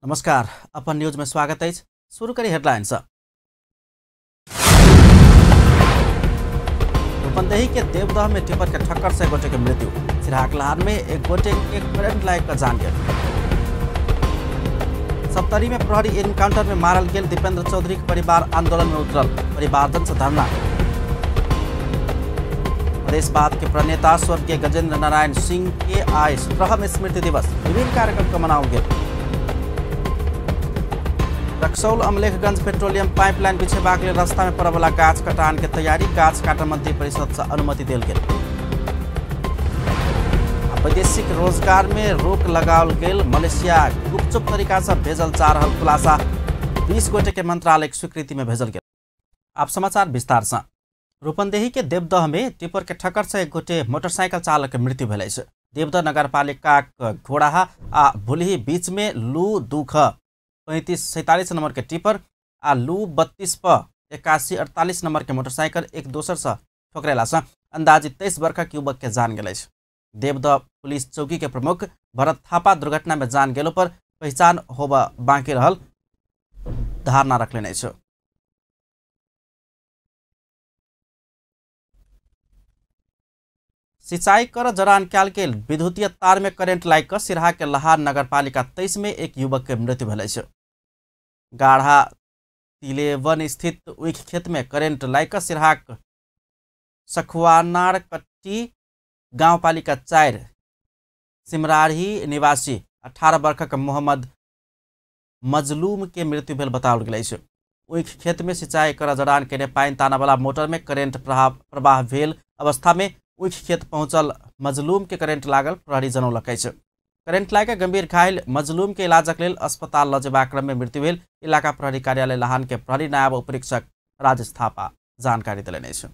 नमस्कार, अपन न्यूज में स्वागत है। शुरू करी हेडलाइंस। रूपंदेही के देवदह में टिपर के ठक्कर से एक गोटे के मृत्यु। सिरहाक लहान में एक गोटे के करंट लाग के जान गेल। सप्तरी में प्रहरी एनकाउंटर में मारल गेल दीपेंद्र चौधरी के परिवार आंदोलन में उतरल, परिवारजन से धरना। मधेशवाद के प्रणेता स्वर्गीय गजेंद्र नारायण सिंह के आइ 17वां स्मृति दिवस विभिन्न कार्यक्रम के मनाओल गेल। रक्सौल अमलेखगंज पेट्रोलियम पाइपलाइन बिछेबाक लेल रास्ता में पड़यवला गाछ कटान के तैयारी, गाछ काटऽ मंत्री परिषद से अनुमति देल गेल। वैदेशिक रोजगार में रोक लगाओल गेल मलेशिया गुपचुप तरीका से भेजल जा रहल खुलासा, 20 गोटे के मंत्रालय स्वीकृति में भेजल गेल। आप समाचार विस्तार से। रूपंदेही के देवदह में टिपर के ठक्कर से एक गोटे मोटरसाइकिल चालक के मृत्यु भेल अछि। देवदह नगरपालिका घोड़ाहा आ भुलही बीच में लू 2 ख 3547 नंबर के टिपर आ लू 32 प 8148 नंबर के मोटरसाइकिल एक दोसर से ठोकरेला से अंदाजी 23 वर्षक युवक के जान गेल अछि। देवदह पुलिस चौकी के प्रमुख भरत थापा दुर्घटना में जान गेलो पर पहचान होबा बाकी रहल धारणा रखलेने अछि। सिंचाई कर जरान कयल गेल विद्युतीय तार में करेंट लागि कऽ सिरहा के लहान नगरपालिका 23 में एक युवक के मृत्यु भेल अछि। गाढ़ा तिलेवन स्थित उख खेत में करेंट लागि कऽ सिरहाक सखुआनारकट्टी गांवपालिका 4 सिमराही निवासी 18 वर्षक मोहम्मद मजलूम के मृत्यु भेल बताओल गेल अछि। उख खेत में सिंचाई कर जरान केने पानि तानऽवला मोटर में करेंट प्रवाह भेल अवस्था में उख खेत पहुंचल मजलूम के करेंट लागल प्रहरी जनौलक अछि। करेंट लागि गंभीर घायल मजलूम के इलाजक लेल अस्पताल लऽ जेबाक क्रम में मृत्यु भेल इलाका प्रहरी कार्यालय लहान के प्रहरी नायब उपरीक्षक राजेश थापा जानकारी देलनि अछि।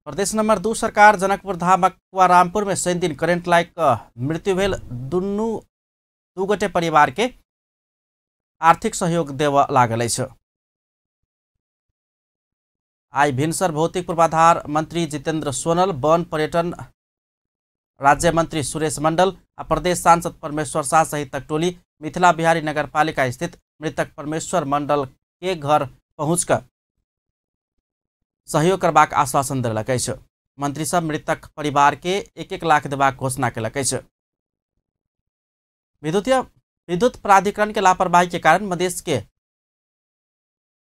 प्रदेश नंबर 2 सरकार जनकपुर धामक कुआरामपुर में शनि दिन करेंट लागि कऽ मृत्यु भेल दू गोटे परिवार के आर्थिक सहयोग देबऽ लागल अछि। आई भिनसर भौतिक पूर्वाधार मंत्री जितेंद्र सोनल, वन पर्यटन राज्य मंत्री सुरेश मंडल आ प्रदेश सांसद परमेश्वर शाह सहितक टोली मिथिला बिहारी नगरपालिका स्थित मृतक परमेश्वर मंडल के घर पहुंचकर सहयोग करबाक आश्वासन देलक अछि। मंत्री सब मृतक परिवार के 1-1 लाख देबाक घोषणा केलक अछि। विद्युत प्राधिकरण के लापरवाही के कारण मधेश के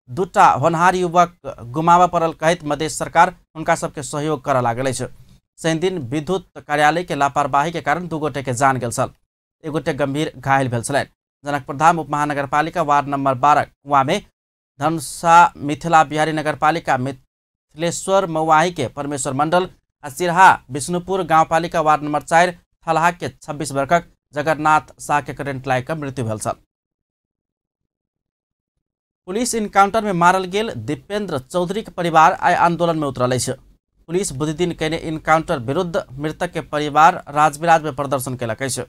दूटा होनहार युवक गुमाबऽ पड़ल कहैत मधेश सरकार हुनका सबके सहयोग करऽ लागल अछि। शनि दिन विद्युत कार्यालय के लापरवाही के कारण 2 गोटे के जान गेल छल, एक गोटे गंभीर घायल भेल छलनि। जनकपुर धाम उप महानगरपालिका वार्ड नंबर 12 कुआ में धनुषा मिथिला बिहारी नगरपालिका मिथिलेश्वर मौआही के परमेश्वर मंडल आ सिरहा विष्णुपुर गांवपालिका वार्ड नंबर 4 थलहा के 26 वर्षक जगन्नाथ शाह के करेंट लागि कऽ मृत्यु भेल छल। पुलिस इनकाउंटर में मारल गेल दीपेंद्र चौधरी के परिवार आइ आंदोलन में उतरल अछि। पुलिस बुधदिन केने इनकाउंटर विरुद्ध मृतक के परिवार राजविराज में प्रदर्शन केलक अछि।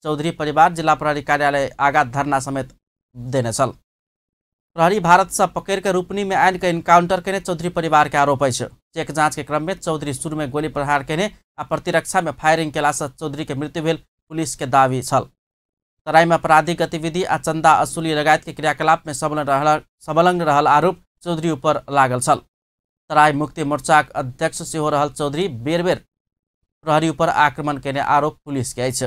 चौधरी परिवार जिला प्रहरी कार्यालय आगा धरना समेत देने छल। प्रहरी भारत से पकड़ के रूपनी में आनि के इनकाउंटर केने चौधरी परिवार के आरोप अछि। चेक जांच के क्रम में चौधरी शुरू में गोली प्रहार केने आ प्रतिरक्षा में फायरिंग केला से चौधरी के मृत्यु भेल पुलिस के दावी छल। तराई में आपराधिक गतिविधि आ चंदा असूली लगायत के क्रियाकलाप में संलग्न रहल आरोप चौधरी ऊपर लागल छल। तराई मुक्ति मोर्चाक अध्यक्ष सेहो रहल चौधरी बेर बेर प्रहरी ऊपर आक्रमण केने आरोप पुलिस के अछि।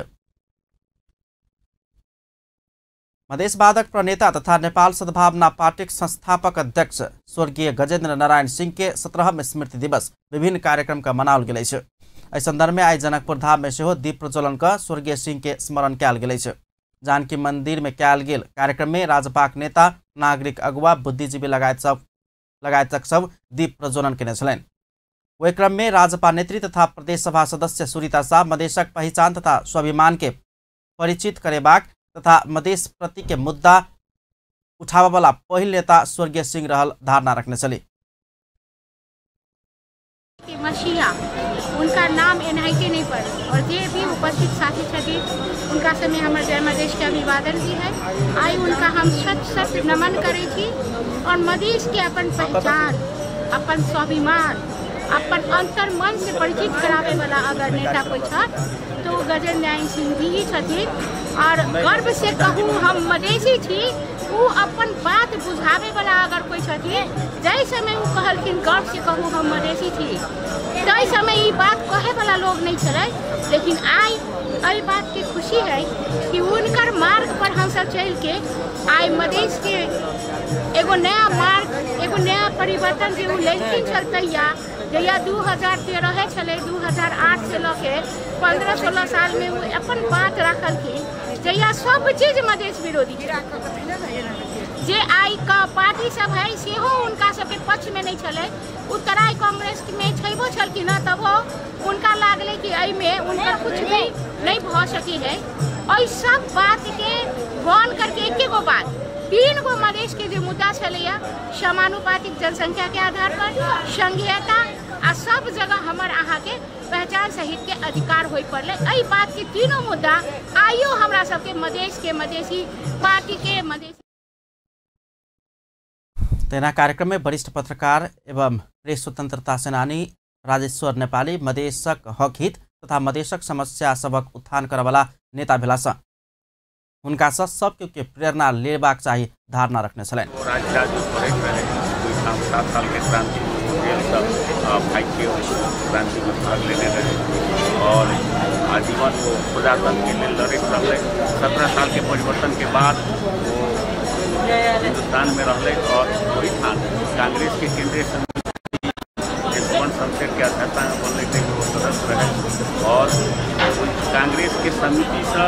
मधेशवादक प्रणेता तथा नेपाल सद्भावना पार्टीक संस्थापक अध्यक्ष स्वर्गीय गजेंद्र नारायण सिंह के 17वां स्मृति दिवस विभिन्न कार्यक्रम का मनाओल गेल अछि। एहि संदर्भ में आई जनकपुर धाम में सेहो दीप प्रज्वलन कऽ स्वर्गीय सिंह के स्मरण कयल गेल अछि। जानकी मंदिर में कयल गेल कार्यक्रम में राजपाक नेता, नागरिक अगुवा, बुद्धिजीवी लगायतक सब दीप प्रज्वलन केने छलनि। ओहि क्रम में राजपा नेत्री तथा प्रदेश सभा सदस्य सुरीता शाह मधेशक पहिचान तथा स्वाभिमान के परिचित करेबाक तथा मधेश प्रति के मुद्दा उठाबऽवला पहिल नेता स्वर्गीय सिंह रहल धारणा रखने छली। मसीहा उनका नाम एनाहिते नहीं पड़ल और जे भी उपस्थित साथी छथिन उनका समय हमर जय मधेश के अभिवादन भी है। आई उनका हम सच सच नमन करै छी और मधेश के अपन पहचान, अपन स्वाभिमान, अपन अंतर मन से परिचित करावे वाला अगर नेता कोई छथि तो गजेंद्र नारायण सिंह जी ही छथिन। और गर्व से कहूँ हम मधेसी छी, वो अपन बात बुझावे वाला अगर कोई छथिन, जाहि समय वो कहलखिन गर्व से कहूँ हम मधेसी छी, ताहि समय ई बात कहे वाला लोग नहीं छलै। लेकिन आइ एहि बात के खुशी है कि उनकर मार्ग पर हम सब चल के आइ मधेश के एगो नया मार्ग, एगो नया परिवर्तन जे लेलखिन छल तहिया, जहिया 2013 छलै, 2008 से लऽ के 15-16 साल में वो अपन बात रखलखिन, जहिया सब चीज मधेश विरोधी जे आइ का पार्टी सब है सेहो उनका सबके पक्ष में नहीं छलै। उत्तराई कांग्रेस में छेबो छलखिन हँ, तबो उनका लागलै कि एहिमे उनका कुछ भी नहीं भऽ सकी है। और सब बात के गौन करके एक गो बात, 3 गो मधेश के जो मुद्दा छलैया, समानुपातिक जनसंख्या के आधार पर, संघीयता आ सब जगह हमर अहाँ के पहचान सहित के अधिकार होय पड़लै। एहि बात के तीनों मुद्दा आइयो हमरा सबके मधेश के, मधेसी पार्टी के, मधेसी। तेना कार्यक्रम में वरिष्ठ पत्रकार एवं प्रेस स्वतंत्रता सेनानी राजेश्वर नेपाली मधेशक हक हित तथा मधेशक समस्या सबक उत्थान करवाला नेता भेलासँ हुनका सँ सब के प्रेरणा लेबाक चाही धारणा रखने छलनि। 7 साल के क्रांति के क्रांति में भाग लेने रहे और आजीवन वो प्रजातंत्र के लिए लड़ैत रहलै। 17 साल के परिवर्तन के बाद वो हिंदुस्तान में रहलै और वही ठाम कांग्रेस के केंद्रीय समिति सुवर्ण शमशेर के अध्यक्षता में बनलै ताहिमे वो सदस्य रहे और कांग्रेस के समिति से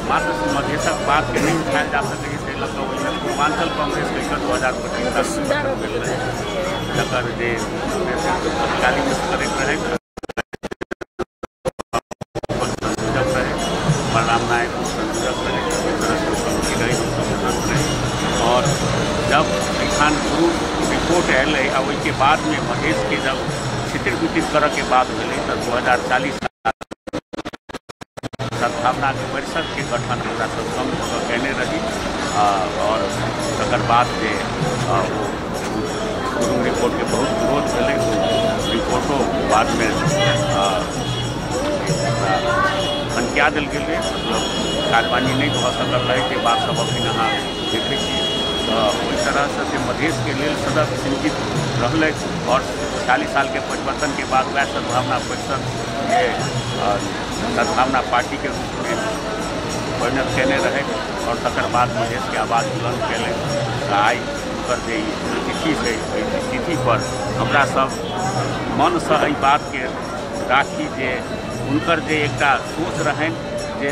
मात्र मधेशक बात के नहीं उठायल जा सकै ताहि लऽ कऽ ओहिमे पूर्वांचल कांग्रेस कहि 2025 तक गठन भेल रहै, जकर जे तत्कालीन करैत रहै संयोजक रहै बलराम नायक, संयोजक रहै, ओहि तरहसँ समिति रहै, हमसभ सदस्य रही। और जब एहिठाम गुरु रिपोर्ट अयलै आ ओहिके बादमे मधेशके जब छितिर बितिर करऽके बात भेलै तऽ 2040 सद्भावना के परिषद के गठन हमरा सब संग भऽ कऽ रही और तकर बाद जे गुरु रिपोर्ट के बहुत विरोध भेलै, रिपोर्टो बादमे खनकिया देल गेलै, मतलब कार्रवाई नहीं भऽ सकल रहै, के बात सब अखन अहाँ देखै छियै। तऽ ओहि तरहसँ से मधेशके लेल सदैव चिन्तित रहलै और 46 साल के परिवर्तन के बाद वएह सद्भावना परिषद जे सद्भावना पार्टी के रूप में परिणत केने रहे और तकर बाद मधेश के आवाज़ बुलंद केलै। तऽ आइ हुनकर जे तिथि छै एहि तिथि पर हमरा सब मनसँ एहि बातके राखी जे हुनकर जे एकटा सोच रहनि जे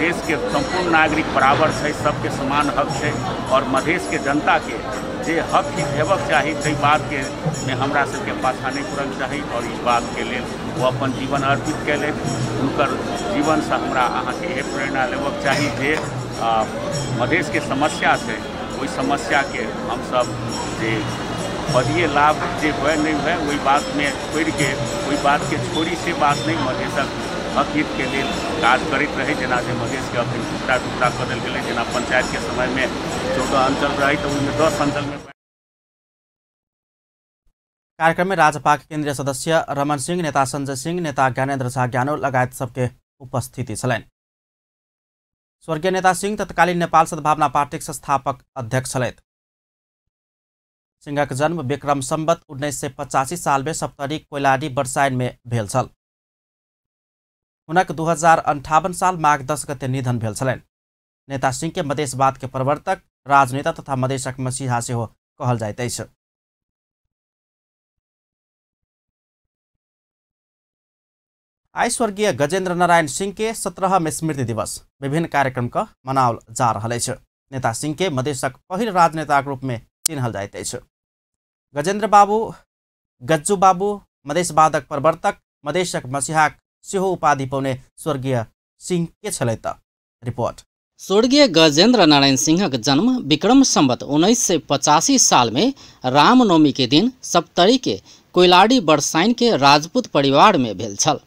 देश के संपूर्ण नागरिक बराबर छै, सबके समान हक छै और मधेश के जनता के जे हक हित हेबाक चाही ताहि बातके मे हमरा सबके पाछा नहि पड़ल चाही और इस बातके लेल वो अपन जीवन अर्पित कयलथि। हुनकर जीवनसँ हमरा अहाँके इएह प्रेरणा लेबाक चाही जे मधेशके समस्या छै ओहि समस्याके हमसब जे पदीय लाभ जे हुए नहि हुए ओहि बातमे छोड़िके ओहि बातके छोड़ी से बात नहि, मधेशक हक हितके लेल काज करैत रहै। जेना जे मधेशके अखन टुकड़ा टुकड़ा कऽ देल गेलै, जेना पंचायतके समयमे 14 अंचल रहै तऽ ओहिमे 10 अंचलमे। कार्यक्रम में राजपाक केंद्रीय सदस्य रमन सिंह, नेता संजय सिंह, नेता ज्ञानेन्द्र झा ज्ञानो लगायत सबके उपस्थिति छलनि। स्वर्गीय नेता सिंह तत्कालीन नेपाल सद्भावना पार्टीक संस्थापक अध्यक्ष छलथि। सिंहक जन्म विक्रम संवत 1985 साल में सप्तरी कोइलाडी बरसाइन में भेल छल। हुनक 2058 साल माघ 10 गते निधन भेल छलनि। नेता सिंह के मधेशवाद के प्रवर्तक, राजनेता तथा मधेशक मसीहा सेहो कहल जाइत अछि। आइ स्वर्गीय गजेन्द्र नारायण सिंह के 17वां स्मृति दिवस विभिन्न कार्यक्रम का मनाओल जा रहल अछि। नेता सिंह के मधेशक पहिल राजनेताक रूप में चिन्हल जाइत अछि। गजेन्द्र बाबू, गज्जू बाबू, मधेशवादक प्रवर्तक, मधेशक मसीहाक सेहो उपाधि पौने स्वर्गीय सिंह के छलथि। रिपोर्ट। स्वर्गीय गजेन्द्र नारायण सिंहक जन्म विक्रम संवत 1985 साल में रामनवमी के दिन सप्तरी के कोइलाडी बरसाइन के राजपूत परिवार में भेल छल।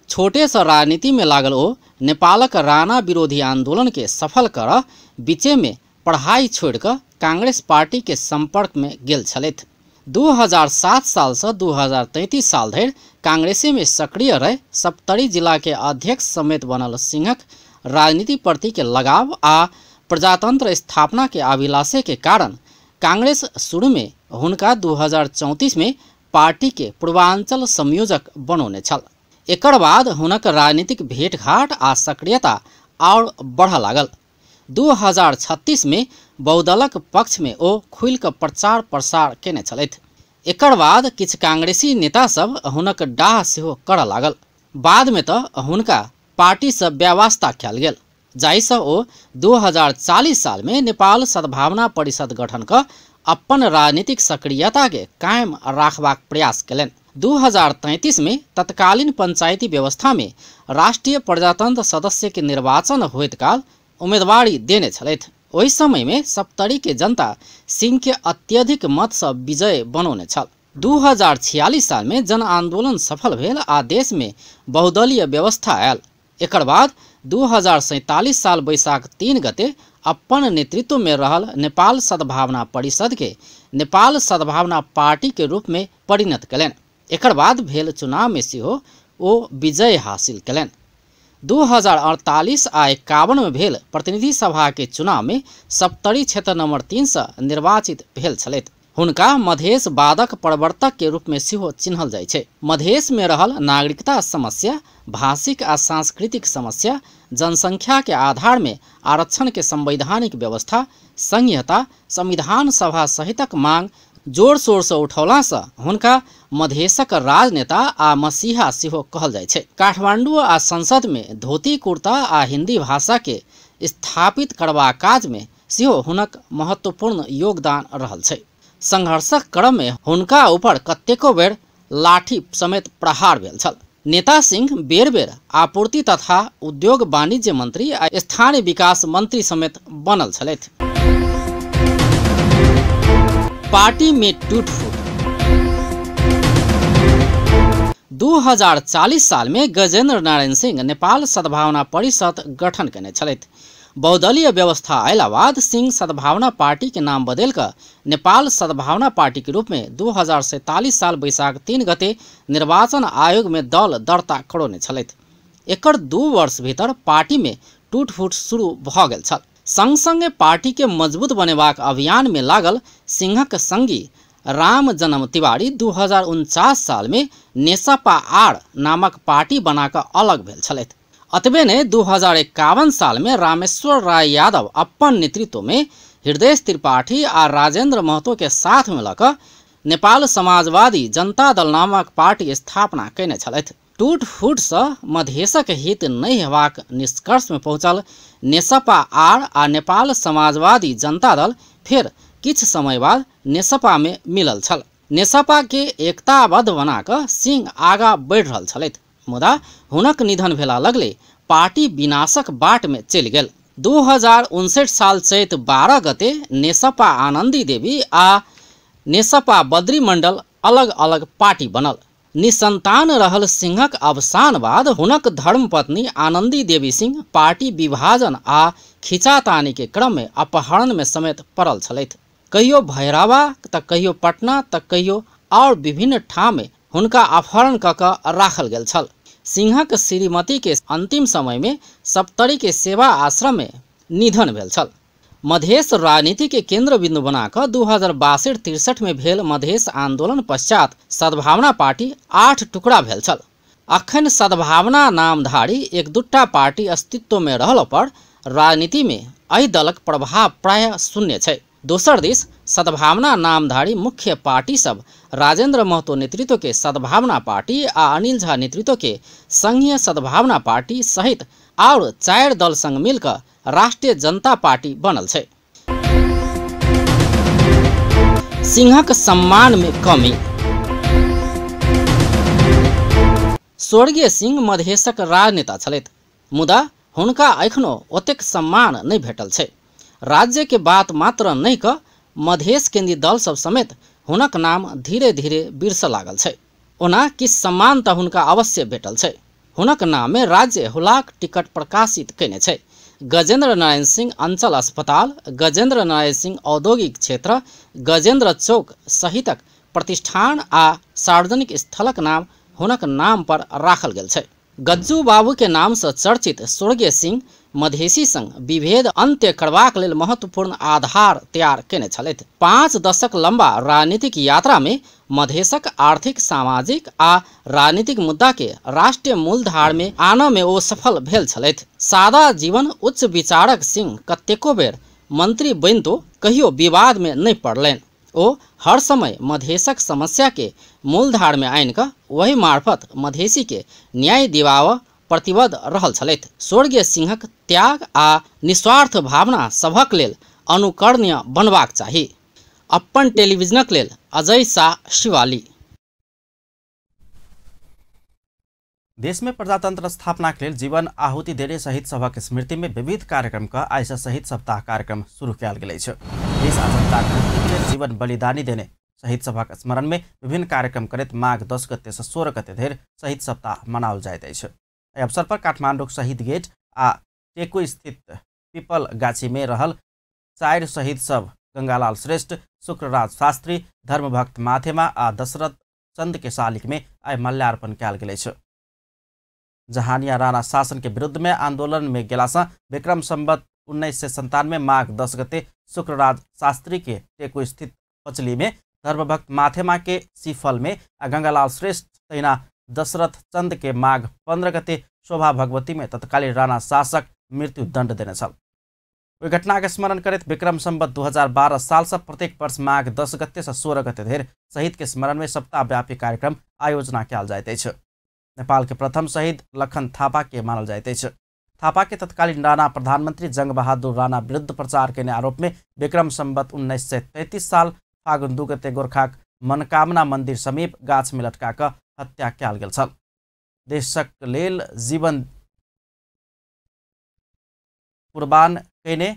छोटे से राजनीति में लागल ओ नेपालक राणा विरोधी आंदोलन के सफल कर बीचे में पढ़ाई छोड़िकऽ कांग्रेस पार्टी के संपर्क में गेल छलथि। 2007 साल से 2033 साल धरि कांग्रेसे में सक्रिय रह सप्तरी जिला के अध्यक्ष समेत बनल सिंहक राजनीति प्रति के लगाव आ प्रजातंत्र स्थापना के अभिलाषे के कारण कांग्रेस शुरू में हुनका 2034 में पार्टी के पूर्वांचल संयोजक बनौने छल। एकर बाद हुनक राजनीतिक भेंटघाट आ सक्रियता और बढ़ लागल। 2036 में बहुदलक पक्ष में ओ खुलि कऽ प्रचार प्रसार केने छलथि। एकर बाद किछु कांग्रेसी नेता सब हुनक डाह सेहो करऽ लागल। बाद में तऽ हुनका पार्टी से व्यवस्था कयल गेल, जाहिसँ ओ 2040 साल में नेपाल सद्भावना परिषद गठन कऽ अपन राजनीतिक सक्रियता के कायम राखबाक प्रयास केलनि। 2033 में तत्कालीन पंचायती व्यवस्था में राष्ट्रीय प्रजातंत्र सदस्य के निर्वाचन होइत काल उम्मीदवारी देने छलथि। ओहि समय में सप्तरी के जनता सिंह के अत्यधिक मत से विजय बनौने छल। 2046 साल में जन आंदोलन सफल भेल आ देश में बहुदलीय व्यवस्था आयल। एकर बाद 2047 साल बैसाख 3 गते अपन नेतृत्व में रहल नेपाल सद्भावना परिषद के नेपाल सद्भावना पार्टी के रूप में परिणत कयलनि। एकर बाद भेल चुनाव में सेहो ओ विजय हासिल कयलनि। 2048 आ 51 में भेल प्रतिनिधि सभा के चुनाव में सप्तरी क्षेत्र नंबर 3 से निर्वाचित भेल छलथि। हुनका मधेश वादक प्रवर्तक के रूप में सेहो चिन्हल जाइ छै। मधेश में रहल नागरिकता समस्या, भाषिक आ सांस्कृतिक समस्या, जनसंख्या के आधार में आरक्षण के संवैधानिक व्यवस्था, संहिता, संविधान सभा सहितक मांग जोर शोर से उठौला से हुनका मधेशक राजनेता आ मसीहा सेहो कहल जाइ छै। काठमांडू आ संसद में धोती कुर्ता आ हिंदी भाषा के स्थापित करबा काज में सेहो हुनक महत्वपूर्ण योगदान रहल छै। संघर्षक क्रम में हुनका ऊपर कतेको बेर लाठी समेत प्रहार भेल छल। नेता सिंह बेर बेर आपूर्ति तथा उद्योग वाणिज्य मंत्री आ स्थानीय विकास मंत्री समेत बनल छलथि। पार्टी में टूटफूट। 2040 साल में गजेंद्र नारायण सिंह नेपाल सद्भावना परिषद गठन केने छलथि। बहुदलीय व्यवस्था अयला बाद सिंह सद्भावना पार्टी के नाम बदल कर नेपाल सद्भावना पार्टी के रूप में 2047 साल बैसाख 3 गते निर्वाचन आयोग में दल दर्ता करौने छलथि। एकर 2 वर्ष भीतर पार्टी में टूटफूट शुरू भऽ गेल छल। संग संगे पार्टी के मजबूत बनेबाक अभियान में लागल सिंहक संगी राम जन्म तिवारी 2049 साल में नेसपा आर नामक पार्टी बनाकर अलग भेल छलथि। अतबे ने 2051 साल में रामेश्वर राय यादव अपन नेतृत्व में हृदय त्रिपाठी आ राजेंद्र महतो के साथ में लऽ नेपाल समाजवादी जनता दल नामक पार्टी स्थापना केने छलथि। टूट फूट से मधेशक हित नहीं हेबाक निष्कर्ष में पहुंचल नेसपा आर आ नेपाल समाजवादी जनता दल फेर किछु समय बाद नेसपा में मिलल छल। नेसपा के एकताबद्ध बनाकऽ सिंह आगा बढ़ि रहल छलथि, मुदा हुनक निधन भेला लगले पार्टी विनाशक बाट में चलि गेल। 2059 साल चैत 12 गते नेसपा आनंदी देवी आ नेसपा बद्री मंडल अलग अलग पार्टी बनल। निसंतान रहल सिंहक अवसान बाद हुनक धर्मपत्नी आनंदी देवी सिंह पार्टी विभाजन आ खिंचातानी के क्रम में अपहरण में समेत पड़ल छलथि। कहियो भैरवा त कहियो पटना त कहियो और विभिन्न ठाम में हुनका अपहरण कऽ कऽ राखल गेल छल। सिंहक श्रीमती के अंतिम समय में सप्तरी के सेवा आश्रम में निधन भेल छल। मधेश राजनीति के केंद्र बिंदु बनाकर 2062-63 में भेल मधेश आंदोलन पश्चात सद्भावना पार्टी 8 टुकड़ा भेल छल। अखन सद्भावना नामधारी एक दूटा पार्टी अस्तित्व में रहल पर राजनीति में एहि दलक प्रभाव प्रायः शून्य छै। दोसर दिस सद्भावना नामधारी मुख्य पार्टी सब राजेंद्र महतो नेतृत्व के सद्भावना पार्टी आ अनिल झा नेतृत्व के संघीय सद्भावना पार्टी सहित और 4 दल संग मिलकर राष्ट्रीय जनता पार्टी बनल छै। सिंहक सम्मान में कमी। स्वर्गीय सिंह मधेशक राजनेता छलथि, मुदा हुनका एखनो ओतेक सम्मान नहि भेटल छै। राज्य के बात मात्र नहि कऽ मधेश केंद्रीय दल सब समेत हुनक नाम धीरे धीरे बिरसऽ लागल छै। ओना किछु सम्मान तऽ हुनका अवश्य भेटल छै। हुनक नाम में राज्य हुलाक टिकट प्रकाशित कयने छै। गजेंद्र नारायण सिंह अंचल अस्पताल, गजेंद्र नारायण सिंह औद्योगिक क्षेत्र, गजेंद्र चौक सहितक प्रतिष्ठान आ सार्वजनिक स्थलक नाम हुनक नाम पर राखल गेल छै। गज्जू बाबू के नाम से चर्चित स्वर्गीय सिंह मधेसी संग विभेद अंत्य करबाक लेल महत्वपूर्ण आधार तैयार केने छलथि। 5 दशक लंबा राजनीतिक यात्रा में मधेसक आर्थिक, सामाजिक आ राजनीतिक मुद्दा के राष्ट्रीय मूलधार में आनऽ में ओ सफल भेल छलथि। सादा जीवन उच्च विचारक सिंह कतेको बेर मंत्री बनितो कहियो विवाद में नहीं पड़लनि। ओ हर समय मधेसक समस्या के मूलधार में आनि कऽ वही मार्फत मधेसी के न्याय दिवाबऽ प्रतिबद्ध रहल छलथि। स्वर्गीय सिंहक त्याग आ निस्वार्थ भावना सभक लेल अनुकरणीय बनबाक चाही। अपन टेलीविजनक लेल अजय शाह, शिवाली। देश में प्रजातंत्र स्थापना के लेल जीवन आहुति देने शहीद सभक स्मृति में विविध कार्यक्रम का आइ से शहीद सप्ताह कार्यक्रम शुरू कयल गेल अछि। देश आ जनता के मुक्ति के लेल जीवन बलिदानी देने शहीद सभक स्मरण में विभिन्न कार्यक्रम करैत माघ 10 गते से 16 गते धरि शहीद सप्ताह मनाओल जाइत अछि। एहि अवसर पर काठमांडूक शहीद गेट आ टेकू स्थित पीपल गाछी में रहल 4 शहीद सब गंगालाल श्रेष्ठ, शुक्रराज शास्त्री, धर्मभक्त माथेमा आ दशरथ चंद के शालिक में आइ माल्यार्पण कयल गेल अछि। जहानिया राणा शासन के विरुद्ध में आंदोलन में गेलासँ विक्रम संवत 1997 माघ 10 गते शुक्रराज शास्त्री के टेकू स्थित पचली में, धर्मभक्त माथेमा के सीफल में आ गंगालाल श्रेष्ठ तहिना दशरथ चंद के माघ 15 गते शोभा भगवती में तत्कालीन राणा शासक मृत्युदंड देने छल। ओहि घटना के स्मरण करैत विक्रम संवत 2012 साल से प्रत्येक वर्ष माघ 10 गते से 16 गते धरि शहीद के स्मरण में सप्ताहव्यापी कार्यक्रम आयोजना कयल जाइत अछि। नेपाल के प्रथम शहीद लखन थापा के मानल जाइत अछि। थापा के तत्कालीन राणा प्रधानमंत्री जंग बहादुर राणा विरुद्ध प्रचार केने आरोप में विक्रम संवत 1933 साल फागुन 2 गते गोरखाक मनकामना मंदिर समीप गाछ में लटका कऽ हत्या कयल गेल छल। देशक लेल जीवन कुर्बान केने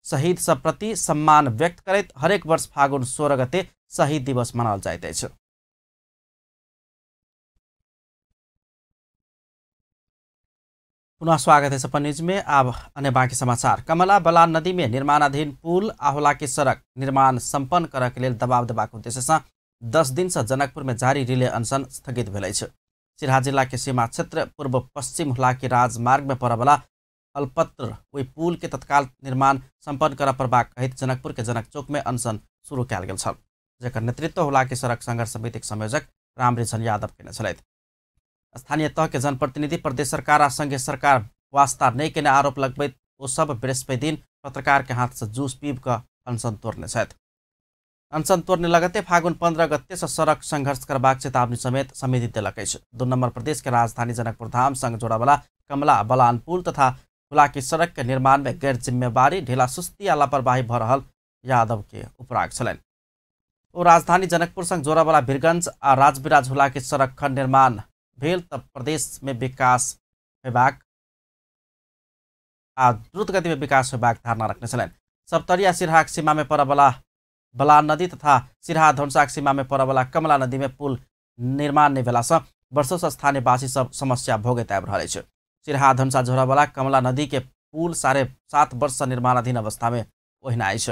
शहीद सब प्रति सम्मान व्यक्त करैत हरेक वर्ष फागुन 16 गते शहीद दिवस मनाओल जाइत अछि। पुनः स्वागत है सपन न्यूज में। अब अन्य बाकी समाचार। कमला बलान नदी में निर्माणाधीन पुल आहोला के सड़क निर्माण संपन्न करऽ के लेल दबाव देबाक उद्देश्य से 10 दिन से जनकपुर में जारी रिले अनशन स्थगित भेल अछि। सिरहा जिला के सीमा क्षेत्र पूर्व पश्चिम हुलाकी राजमार्ग में पड़यवला अल्पत्र ओहि पुल के तत्काल निर्माण संपन्न करऽ पड़बाक कहैत जनकपुर के जनक चौक में अनशन शुरू कयल गेल छल, जकर नेतृत्व हुलाकी सड़क संघर्ष समितिक संयोजक रामरिझन यादव केने छलथि। स्थानीय तह के जनप्रतिनिधि प्रदेश सरकार आ संघीय सरकार वास्ता नहि केने आरोप लगबैत ओ सब बृहस्पति दिन पत्रकार के हाथ से जूस पीब कऽ अनशन तोड़ने छथि। अनशन तोड़ने लगते फागुन 15 गते से सड़क संघर्ष करबाक चेतावनी समेत समिति देलक अछि। 2 नंबर प्रदेश के राजधानी जनकपुर धाम संग जोड़ावला कमला बलान पुल तथा हुलाकी सड़क के निर्माण में गैर जिम्मेवारी, ढीला सुस्ती आ लापरवाही भऽ रहल यादव के उपराग छलनि। ओ राजधानी जनकपुर संग जोड़ावला वीरगंज आ राजविराज हुलाकी सड़क खंड निर्माण भेल तब प्रदेश में विकास होबाक आ द्रुत गति में विकास होबाक धारणा रखने छलनि। सप्तरी आ सिरहाक सीमा में पड़यवला बलान नदी तथा सिरहा धनुषाक सीमा में पड़यवला कमला नदी में पुल निर्माण नहि भेलासँ वर्षों स्थानीयवासी सब समस्या भोगैत आबि रहल अछि। सिरहा धनुषा जोड़यवला कमला नदी के पुल 7.5 वर्ष से निर्माणाधीन अवस्था में ओहिना अछि।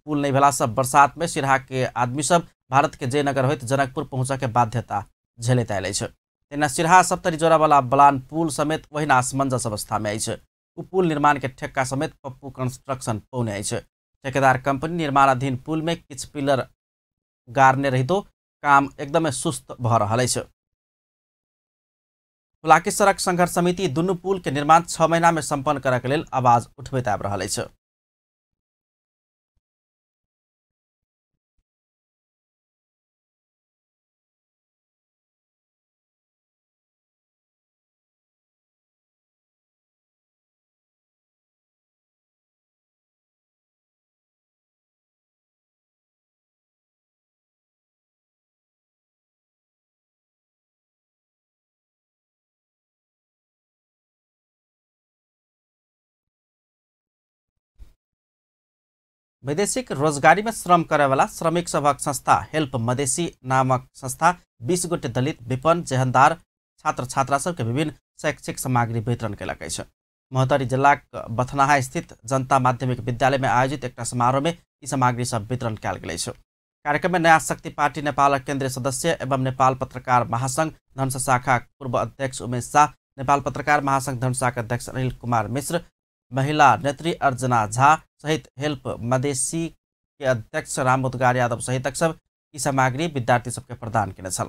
पुल नहि भेलासँ बरसात में सिरहा के आदमी सब भारत के जयनगर होइत जनकपुर पहुँचऽ के बाध्यता झेलैत आयल अछि। तेना सिरहा सप्तरी जोड़ावला बलान पुल समेत ओहिना असमंजस अवस्था में अछि। ओ पुल निर्माण के ठेक्का समेत पप्पू कंस्ट्रक्शन पौने अछि। ठेकेदार कंपनी निर्माणाधीन पुल में किछु पिलर गाड़ने रहितो काम एकदमै सुस्त भऽ रहल अछि। हुलाकी सड़क संघर्ष समिति दुनू पुल के निर्माण 6 महीना में संपन्न करऽ के लेल आवाज उठबैत आबि रहल अछि। वैदेशिक रोजगारी में श्रम करैवाला श्रमिक सभक संस्था हेल्प मधेसी नामक संस्था 20 गोटे दलित विपन्न जेहनदार छात्र छात्रा सबके विभिन्न शैक्षिक सामग्री वितरण कयलक अछि। महोत्तरी जिलाक बथनाहा स्थित जनता माध्यमिक विद्यालय में आयोजित एकटा समारोह में ई सामग्री सब वितरण कयल गेल अछि। कार्यक्रम में नयाँ शक्ति पार्टी नेपालक केन्द्रीय सदस्य एवं नेपाल पत्रकार महासंघ धनुषा शाखा पूर्व अध्यक्ष उमेश शाह, नेपाल पत्रकार महासंघ धनुषा के अध्यक्ष अनिल कुमार मिश्र, महिला नेत्री अर्जना झा सहित हेल्प मधेसी के अध्यक्ष राम उद्गार यादव सहितक सब ई सामग्री विद्यार्थी सबके प्रदान केने छल।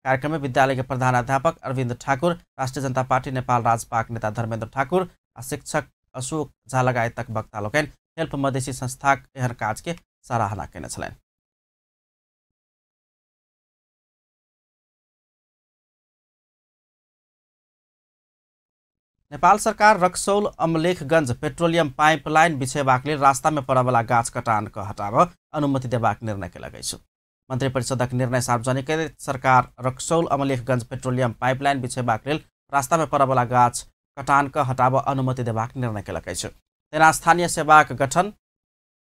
कार्यक्रम में विद्यालय के प्रधानाध्यापक अरविंद ठाकुर, राष्ट्रीय जनता पार्टी नेपाल राजपाक नेता धर्मेंद्र ठाकुर आ शिक्षक अशोक झा लगायतक वक्ता लोकनि हेल्प मधेसी संस्थाक एहन काज के सराहना केने छलनि। नेपाल सरकार रक्सौल अमलेखगंज पेट्रोलियम पाइपलाइन बिछेबाक लेल रास्ता में पड़यवला गाछ कटान क हटाबऽ अनुमति देबाक निर्णय केलक अछि। मंत्रिपरिषदक निर्णय सार्वजनिक करैत सरकार रक्सौल अमलेखगंज पेट्रोलियम पाइपलाइन बिछेबाक लेल रास्ता में पड़यवला गाछ कटान क हटाबऽ अनुमति देबाक निर्णय केलक अछि। तेना स्थानीय सेवाक गठन,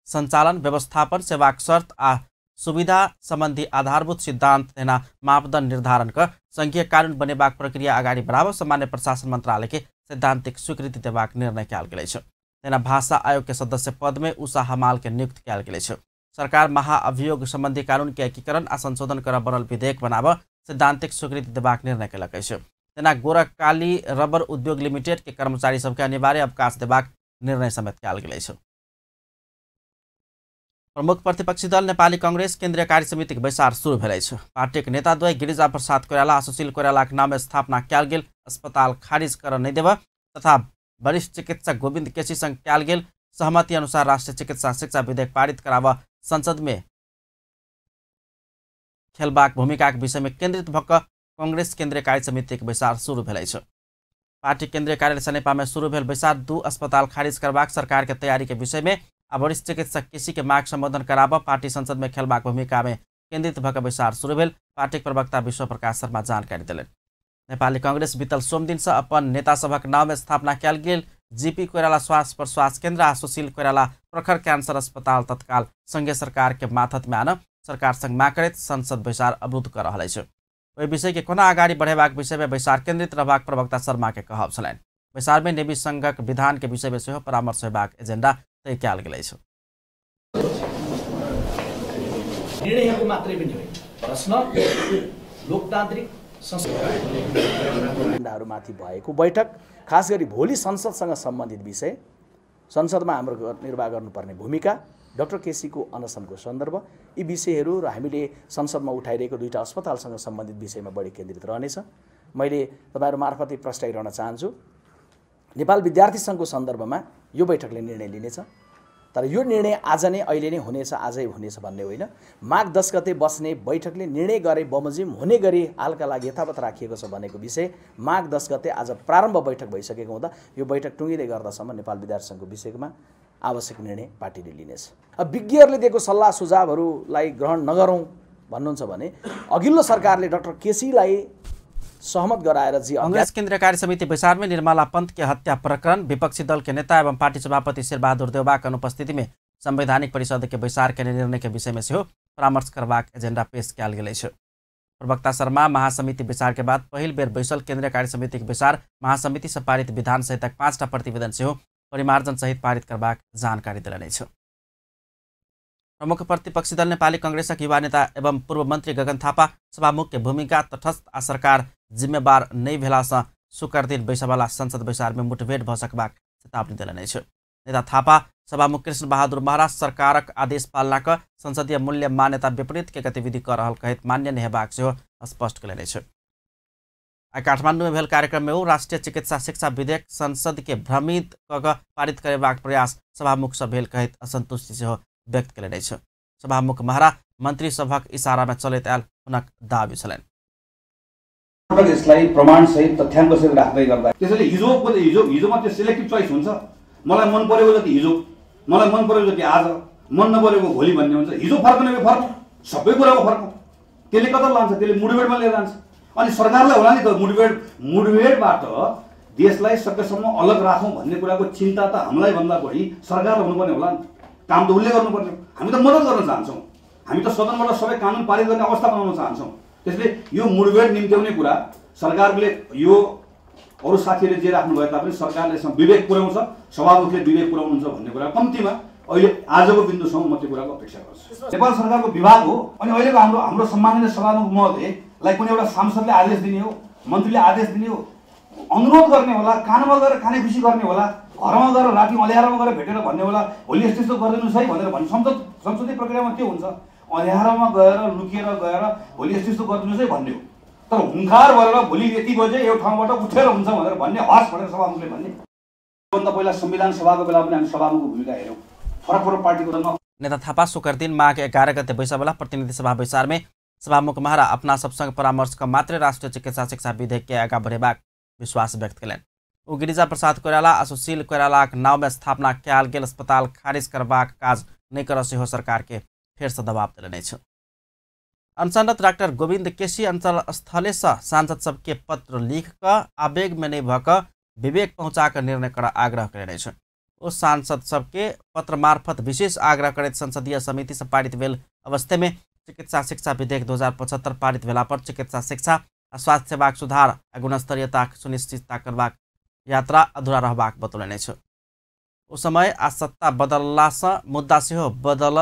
संचालन, व्यवस्थापन, सेवाक शर्त आ सुविधा संबंधी आधारभूत सिद्धांत तेना मापदंड निर्धारण क संघीय कानून बनेबाक प्रक्रिया अगाडि बढ़ाबऽ सामान्य प्रशासन मंत्रालय के सैद्धांतिक स्वीकृति देबाक निर्णय कयल गेल अछि। तेना भाषा आयोग के सदस्य पद में उषा हमाल के नियुक्त कयल गेल अछि। सरकार महाअभियोग संबंधी कानून के एकीकरण आ संशोधन कर बनल विधेयक बनाबऽ सैद्धांतिक स्वीकृति देबाक निर्णय केलक अछि। तेना गोरखकाली रबर उद्योग लिमिटेड के कर्मचारी सबके अनिवार्य अवकाश देबाक निर्णय समेत कयल गेल अछि। प्रमुख प्रतिपक्षी दल नेपाली कांग्रेस केन्द्रीय कार्य समितिक बैसार शुरू भेल अछि। पार्टीक नेताद्वय गिरिजा प्रसाद कोइराला आ सुशील कोइरालाक नाम स्थापना कयल गेल अस्पताल खारिज कर नहि देबऽ तथा वरिष्ठ चिकित्सक गोविंद केसी संग कयल गेल सहमति अनुसार राष्ट्रीय चिकित्सा शिक्षा विधेयक पारित कराबऽ संसद में खेलबाक भूमिकाक विषय में केन्द्रित भऽ कऽ कांग्रेस केन्द्रीय कार्य समितिक बैसार शुरू भेल अछि। पार्टी केन्द्रीय कार्यालय सनेपा में शुरू भेल बैसार दू अस्पताल खारिज करबाक सरकार के तैयारी के विषय में आ वरिष्ठ चिकित्सक केसी के माग सम्बोधन कराबऽ पार्टी संसद में खेलबाक भूमिका में केन्द्रित भऽ कऽ बैसार शुरू भेल। पार्टीक प्रवक्ता विश्व प्रकाश शर्मा जानकारी देलनि। नेपाली कांग्रेस बीतल सोमदिन से अपन नेता सभक नाम में स्थापना कयल गेल जीपी कोइराला श्वास प्रश्वास केन्द्र आ सुशील कोइराला प्रखर कैंसर अस्पताल तत्काल संघीय सरकार के माथत में आनब सरकार संग माग करैत संसद बैसार अवरुद्ध कऽ रहल अछि। ओहि विषय के कोना अगाडि बढ़ेबाक विषय में बैसार केन्द्रित रहबाक प्रवक्ता शर्मा के कहब छलनि। बैसार में नेवी संघक विधान के विषय में सेहो परामर्श होयबाक एजेंडा तय कयल गेल अछि। निर्णयको मात्रै पनि होइन, प्रश्न लोकतान्त्रिक संस्थाहरूमाथि भएको बैठक, खास गरी भोलि संसदसँग सम्बन्धित विषय, संसदमा हाम्रो निर्वाह गर्नुपर्ने भूमिका, डाक्टर केसीको अनसनको सन्दर्भ, यी विषयहरू र हामीले संसदमा उठाइरहेको दुईटा अस्पतालसँग सम्बन्धित विषयमा बढी केन्द्रित रहनेछ। मैले तपाईँहरू मार्फत प्रस्ताविरहन चाहन्छु, नेपाल विद्यार्थी सङ्घको सन्दर्भमा यो बैठकले निर्णय लिनेछ, तर यो निर्णय आज नै अहिले नै हुनेछ, आजै हुनेछ भन्ने होइन। माघ 10 गते बस्ने बैठकले निर्णय गरे बमोजिम हुने गरी हालका लागि यथावत राखिएको छ भनेको विषय माघ 10 गते आज प्रारम्भ बैठक भइसकेको हुँदा यो बैठक टुङ्गिँदै गर्दासम्म नेपाल विद्यार्थी सङ्घको विषयमा आवश्यक निर्णय पार्टीले लिनेछ। अब विज्ञहरूले दिएको सल्लाह सुझावहरूलाई ग्रहण नगरौँ भन्नुहुन्छ भने अघिल्लो सरकारले डाक्टर केसीलाई सहमत गराएर जी कांग्रेस केन्द्रीय कार्य समिति बैसार में निर्मला पंत के हत्या प्रकरण विपक्षी दल के नेता एवं पार्टी सभापति शेरबहादुर देउवा के अनुपस्थिति में संवैधानिक परिषद के बैसार के निर्णय के विषय में सेहो परामर्श करबाक एजेंडा पेश कयल गेल अछि। प्रवक्ता शर्मा महासमिति बैसार के बाद पहिल बेर बैसल केन्द्रीय कार्य समिति के बैसार महासमिति से पारित विधान सहितक 5टा प्रतिवेदन सेहो परिमार्जन सहित पारित करबाक जानकारी देलनि अछि। प्रमुख प्रतिपक्षी दल नेपाली कांग्रेसक युवा नेता एवं पूर्व मंत्री गगन थापा सभामुख के भूमिका तटस्थ आ सरकार जिम्मेवार नहि भेलासँ शुक्र दिन बैसयवला संसद बैसार में मुठभेड़ भऽ सकबाक चेतावनी देलनि अछि। नेता थापा सभामुख कृष्ण बहादुर महरा सरकारक आदेश पालना कऽ संसदीय मूल्य मान्यता विपरीत के गतिविधि कऽ रहल कहैत मान्य नहि हेबाक सेहो स्पष्ट कयलनि अछि। आइ काठमांडू में भेल कार्यक्रम में ओ राष्ट्रीय चिकित्सा शिक्षा विधेयक संसद के भ्रमित कऽ कऽ पारित करेबाक प्रयास सभामुख सँ भेल कहैत असंतुष्टि सेहो व्यक्त कयलनि अछि। सभामुख महरा मंत्री सभक इशारा में चलैत आयल हुनक दावी छलनि। यसलाई प्रमाणसहित तथ्याङ्कसहित राख्दै गर्दा त्यसैले हिजो हिजोमा त्यो सिलेक्टिभ चोइस हुन्छ। मलाई मन परेको जति हिजो, मलाई मन परेको जति आज, मन नपरेको भोलि भन्ने हुन्छ। हिजो फर्कने भए फर्कौँ, सबै कुराको फर्कौँ। त्यसले कता लान्छ? त्यसले मुठभेडमा लिएर जान्छ। अनि सरकारलाई होला नि त मुठभेडबाट देशलाई सकेसम्म अलग राखौँ भन्ने कुराको चिन्ता त हामीलाई भन्दा बढी सरकारलाई हुनुपर्ने होला नि। काम त उसले गर्नुपर्ने, हामी त मद्दत गर्न चाहन्छौँ, हामी त सदनबाट सबै कानुन पारित गर्ने अवस्था बनाउन चाहन्छौँ। त्यसले यो मुठभेड निम्त्याउने कुरा सरकारले, यो अरू साथीहरूले जे राख्नु भए तापनि सरकारले यसमा विवेक पुर्याउँछ, सभामुखले विवेक पुर्याउनुहुन्छ भन्ने कुरा कम्तीमा अहिले आजको बिन्दुसम्म म त्यो कुराको अपेक्षा गर्छु। नेपाल सरकारको विभाग हो अनि अहिलेको हाम्रो हाम्रो सम्माननीय सभामुख महोदयलाई कुनै एउटा सांसदले आदेश दिने हो, मन्त्रीले आदेश दिने हो, अनुरोध गर्ने होला, कानमा गएर कानेखुसी गर्ने होला, घरमा गएर राति अँध्यारोमा गएर भेटेर भन्ने होला भोलि यस्तो यस्तो गरिदिनुहोस् है भनेर भन्ने। संसदीय प्रक्रियामा के हुन्छ, अँध्यारोमा गएर लुकेर गएर भोलि यस्तो यस्तो गरिदिनुहोस् है भन्ने हो। तर हुङ्कार गरेर भोलि यति बजे यो ठाउँबाट उठेर हुन्छ भनेर भन्ने, हस् भनेर सभामुखले भन्ने। त्योभन्दा पहिला संविधान सभाको बेला पनि हामी सभामुखको भूमिका हेऱ्यौँ, फरक फरक पार्टीको जन्म। नेता थापा शुक्र दिन माघ 11 गते बैसबला प्रतिनिधि सभा बैसार में सभामुख महरा अपना सबसँग परामर्श क मात्रै राष्ट्रिय चिकित्सा शिक्षा विधेयक के आगा बढ़ेबाक विश्वास व्यक्त कयलनि। ओ गिरिजा प्रसाद कोइराला आ सुशील कोइरालाक नाव में स्थापना कयल गेल अस्पताल खारिज करबाक काज नहि करऽ सेहो सरकार के फेरसँ दबाव देलनि अछि। अनशनरत डाक्टर गोविन्द केसी अनशन स्थलेसँ सांसद सबके पत्र लिख कऽ आवेग में नहि भऽ कऽ विवेक पहुँचा कऽ निर्णय करऽ आग्रह कयलनि अछि। ओ सांसद सबके पत्र मार्फत विशेष आग्रह करैत संसदीय समिति से पारित भेल अवस्था में चिकित्सा शिक्षा विधेयक 2075 पारित भेला पर चिकित्सा शिक्षा आ स्वास्थ्य सेवाक सुधार आ गुणस्तरीयताक सुनिश्चितता करबाक यात्रा अधूरा रहबाक बतौलनि अछि। ओ समय आ सत्ता बदललासँ मुद्दा सेहो बदल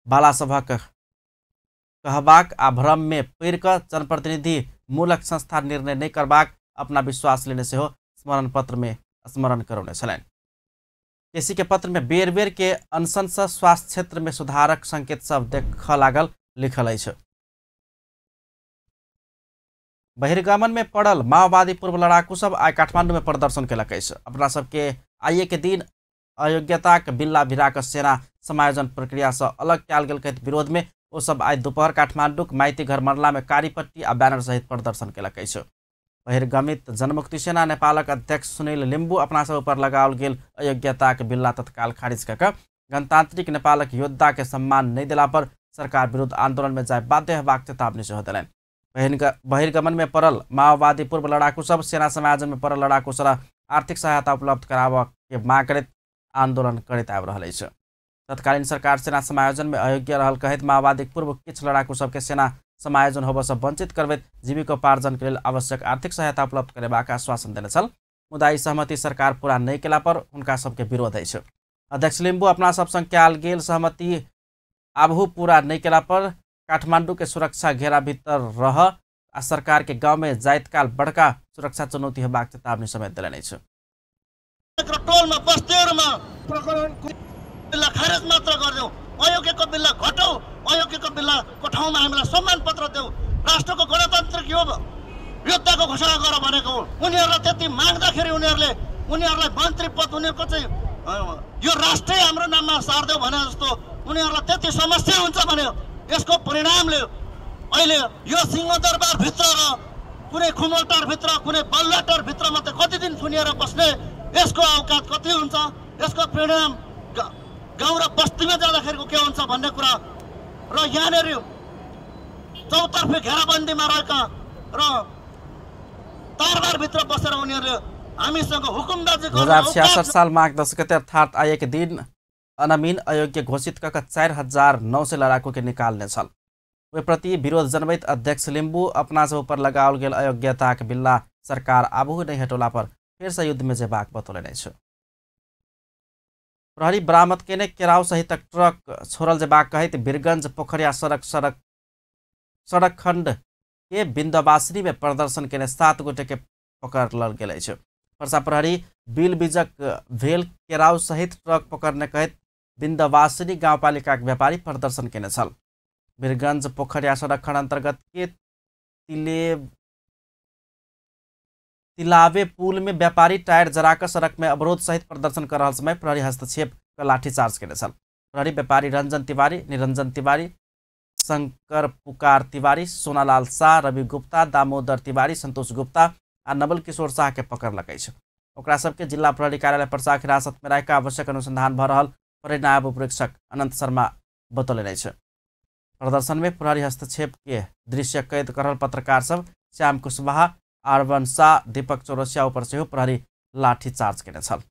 बाला सभक कहबाक आ भ्रम में पड़ि कऽ जनप्रतिनिधि मूलक संस्था निर्णय नहि करबाक अपना विश्वास लेने सेहो स्मरण पत्र में स्मरण करौने छलनि। केसी के पत्र में बेर बेर के अनशन से स्वास्थ्य क्षेत्र में सुधारक संकेत सब देखऽ लागल लिखल अछि। बहिर्गमन में पड़ल माओवादी पूर्व लड़ाकू सब आइ काठमांडू में प्रदर्शन केलक अछि। अपना सबके आइए के दिन अयोग्यताक बिल्ला भिड़ा कऽ सेना समायोजन प्रक्रिया से अलग कयल गेल कहैत विरोध में ओ सब आइ दोपहर काठमांडूक माइती घर मरला में कारी पट्टी आ बैनर सहित प्रदर्शन केलक अछि। बहिर्गमित जनमुक्ति सेना नेपालक अध्यक्ष सुनील लिम्बू अपना सब ऊपर लगाओल गेल अयोग्यताक बिल्ला तत्काल खारिज कऽ गणतांत्रिक नेपालक योद्धा के सम्मान नहि देला पर सरकार विरुद्ध आंदोलन में जाय बाध्य हेबाक चेतावनी सेहो देलनि। बहिर्गमन में पड़ल माओवादी पूर्व लड़ाकू सब सेना समायोजन में पड़ल लड़ाकू सब आर्थिक सहायता उपलब्ध कराबऽ के मांग करैत आंदोलन करैत आबि रहल अछि। तत्कालीन सरकार सेना समायोजन में अयोग्य रहल कहैत माओवादी पूर्व किछु लड़ाकू सबके सेना समायोजन होबऽ से वंचित करबैत जीविकोपार्जन के लेल आवश्यक आर्थिक सहायता उपलब्ध करेबाक आश्वासन देने छल। मुदा ई सहमति सरकार पूरा नहि केला पर हुनका सबके विरोध अछि। अध्यक्ष लिम्बू अपना सब संग कयल गेल सहमति आबहु पूरा नहि केला पर काठमांडू के सुरक्षा घेरा भीतर रह आ सरकार के गांव में जाइत काल बड़का सुरक्षा चुनौती हेबाक चेतावनी समेत देलनि अछि। टोलमा बस्तीहरुमा प्रकरणको बिल्ला खारेज मात्र गरिदेऊ, अयोग्यको बिल्ला घटाऊ, अयोग्यको बिल्लाको ठाउँमा हामीलाई सम्मान पत्र देऊ, राष्ट्रको गणतान्त्रिक योद्धाको घोषणा गर भनेको हो। उनीहरूलाई त्यति माग्दाखेरि उनीहरूलाई मन्त्री पद उनीहरूको चाहिँ यो राष्ट्रै हाम्रो नाममा सार्देऊ भने जस्तो उनीहरूलाई त्यति समस्या हुन्छ भने यसको परिणामले अहिले यो सिंहदरबारभित्र र कुनै खुमलटारभित्र कुनै बल्लाटारभित्र मात्रै कति दिन थुनिएर बस्ने, यसको औकात कति हुन्छ, यसको परिणाम गाउँ र बस्तीमा जाँदाखेरिको के हुन्छ भन्ने कुरा र यहाँनिर चौतर्फी घेराबन्दीमा रहेका र तारबारभित्र बसेर उनीहरूले हामीसँग हुकुमदाजी 2066 साल माघ 10 गते अर्थात आइए के दिन अनमिन अयोग्य घोषित कऽ 4900 लड़ाकू के निकालने छल। ओहि प्रति विरोध जनबैत अध्यक्ष लिम्बू अपना सब ऊपर लगाओल गेल अयोग्यताक बिल्ला सरकार आबहु नहि हटौला पर फेरसँ युद्ध में जेबाक बतौलनि अछि। प्रहरी बरामद केने केराव सहितक ट्रक छोड़ल जेबाक कहैत वीरगंज पोखरिया सड़क सड़क सड़क खंड के बिन्दवासिनी में प्रदर्शन केने 7 गोटे के पकड़ल गेल अछि। पर्सा प्रहरी बिल बीजक भेल केराव सहित ट्रक पकड़ने कहैत बिन्दवासिनी गाउँपालिकाक व्यापारी प्रदर्शन केने छल। वीरगंज पोखरिया सड़क खंड अंतर्गत के तिलावे पुल में व्यापारी टायर जराकर सड़क में अवरोध सहित प्रदर्शन कर रहल समय प्रहरी हस्तक्षेप कर लाठीचार्ज केने छल। प्रहरी व्यापारी रंजन तिवारी, निरंजन तिवारी, शंकर पुकार तिवारी, सोनालाल शाह, रवि गुप्ता, दामोदर तिवारी, संतोष गुप्ता आ नवल किशोर शाह के पकड़लक अछि। ओकरा सबके जिला प्रहरी कार्यालय पर्साक हिरासत में राखि आवश्यक अनुसंधान भऽ रहल प्रहरी नायब उपरीक्षक अनंत शर्मा बतौलनि अछि। प्रदर्शन में प्रहरी हस्तक्षेप के दृश्य कैद कर रहल पत्रकार सब श्याम कुशवाहा, आरवन शाह, दीपक चौरसिया ऊपर सेहो प्रहरी लाठीचार्ज केने छल।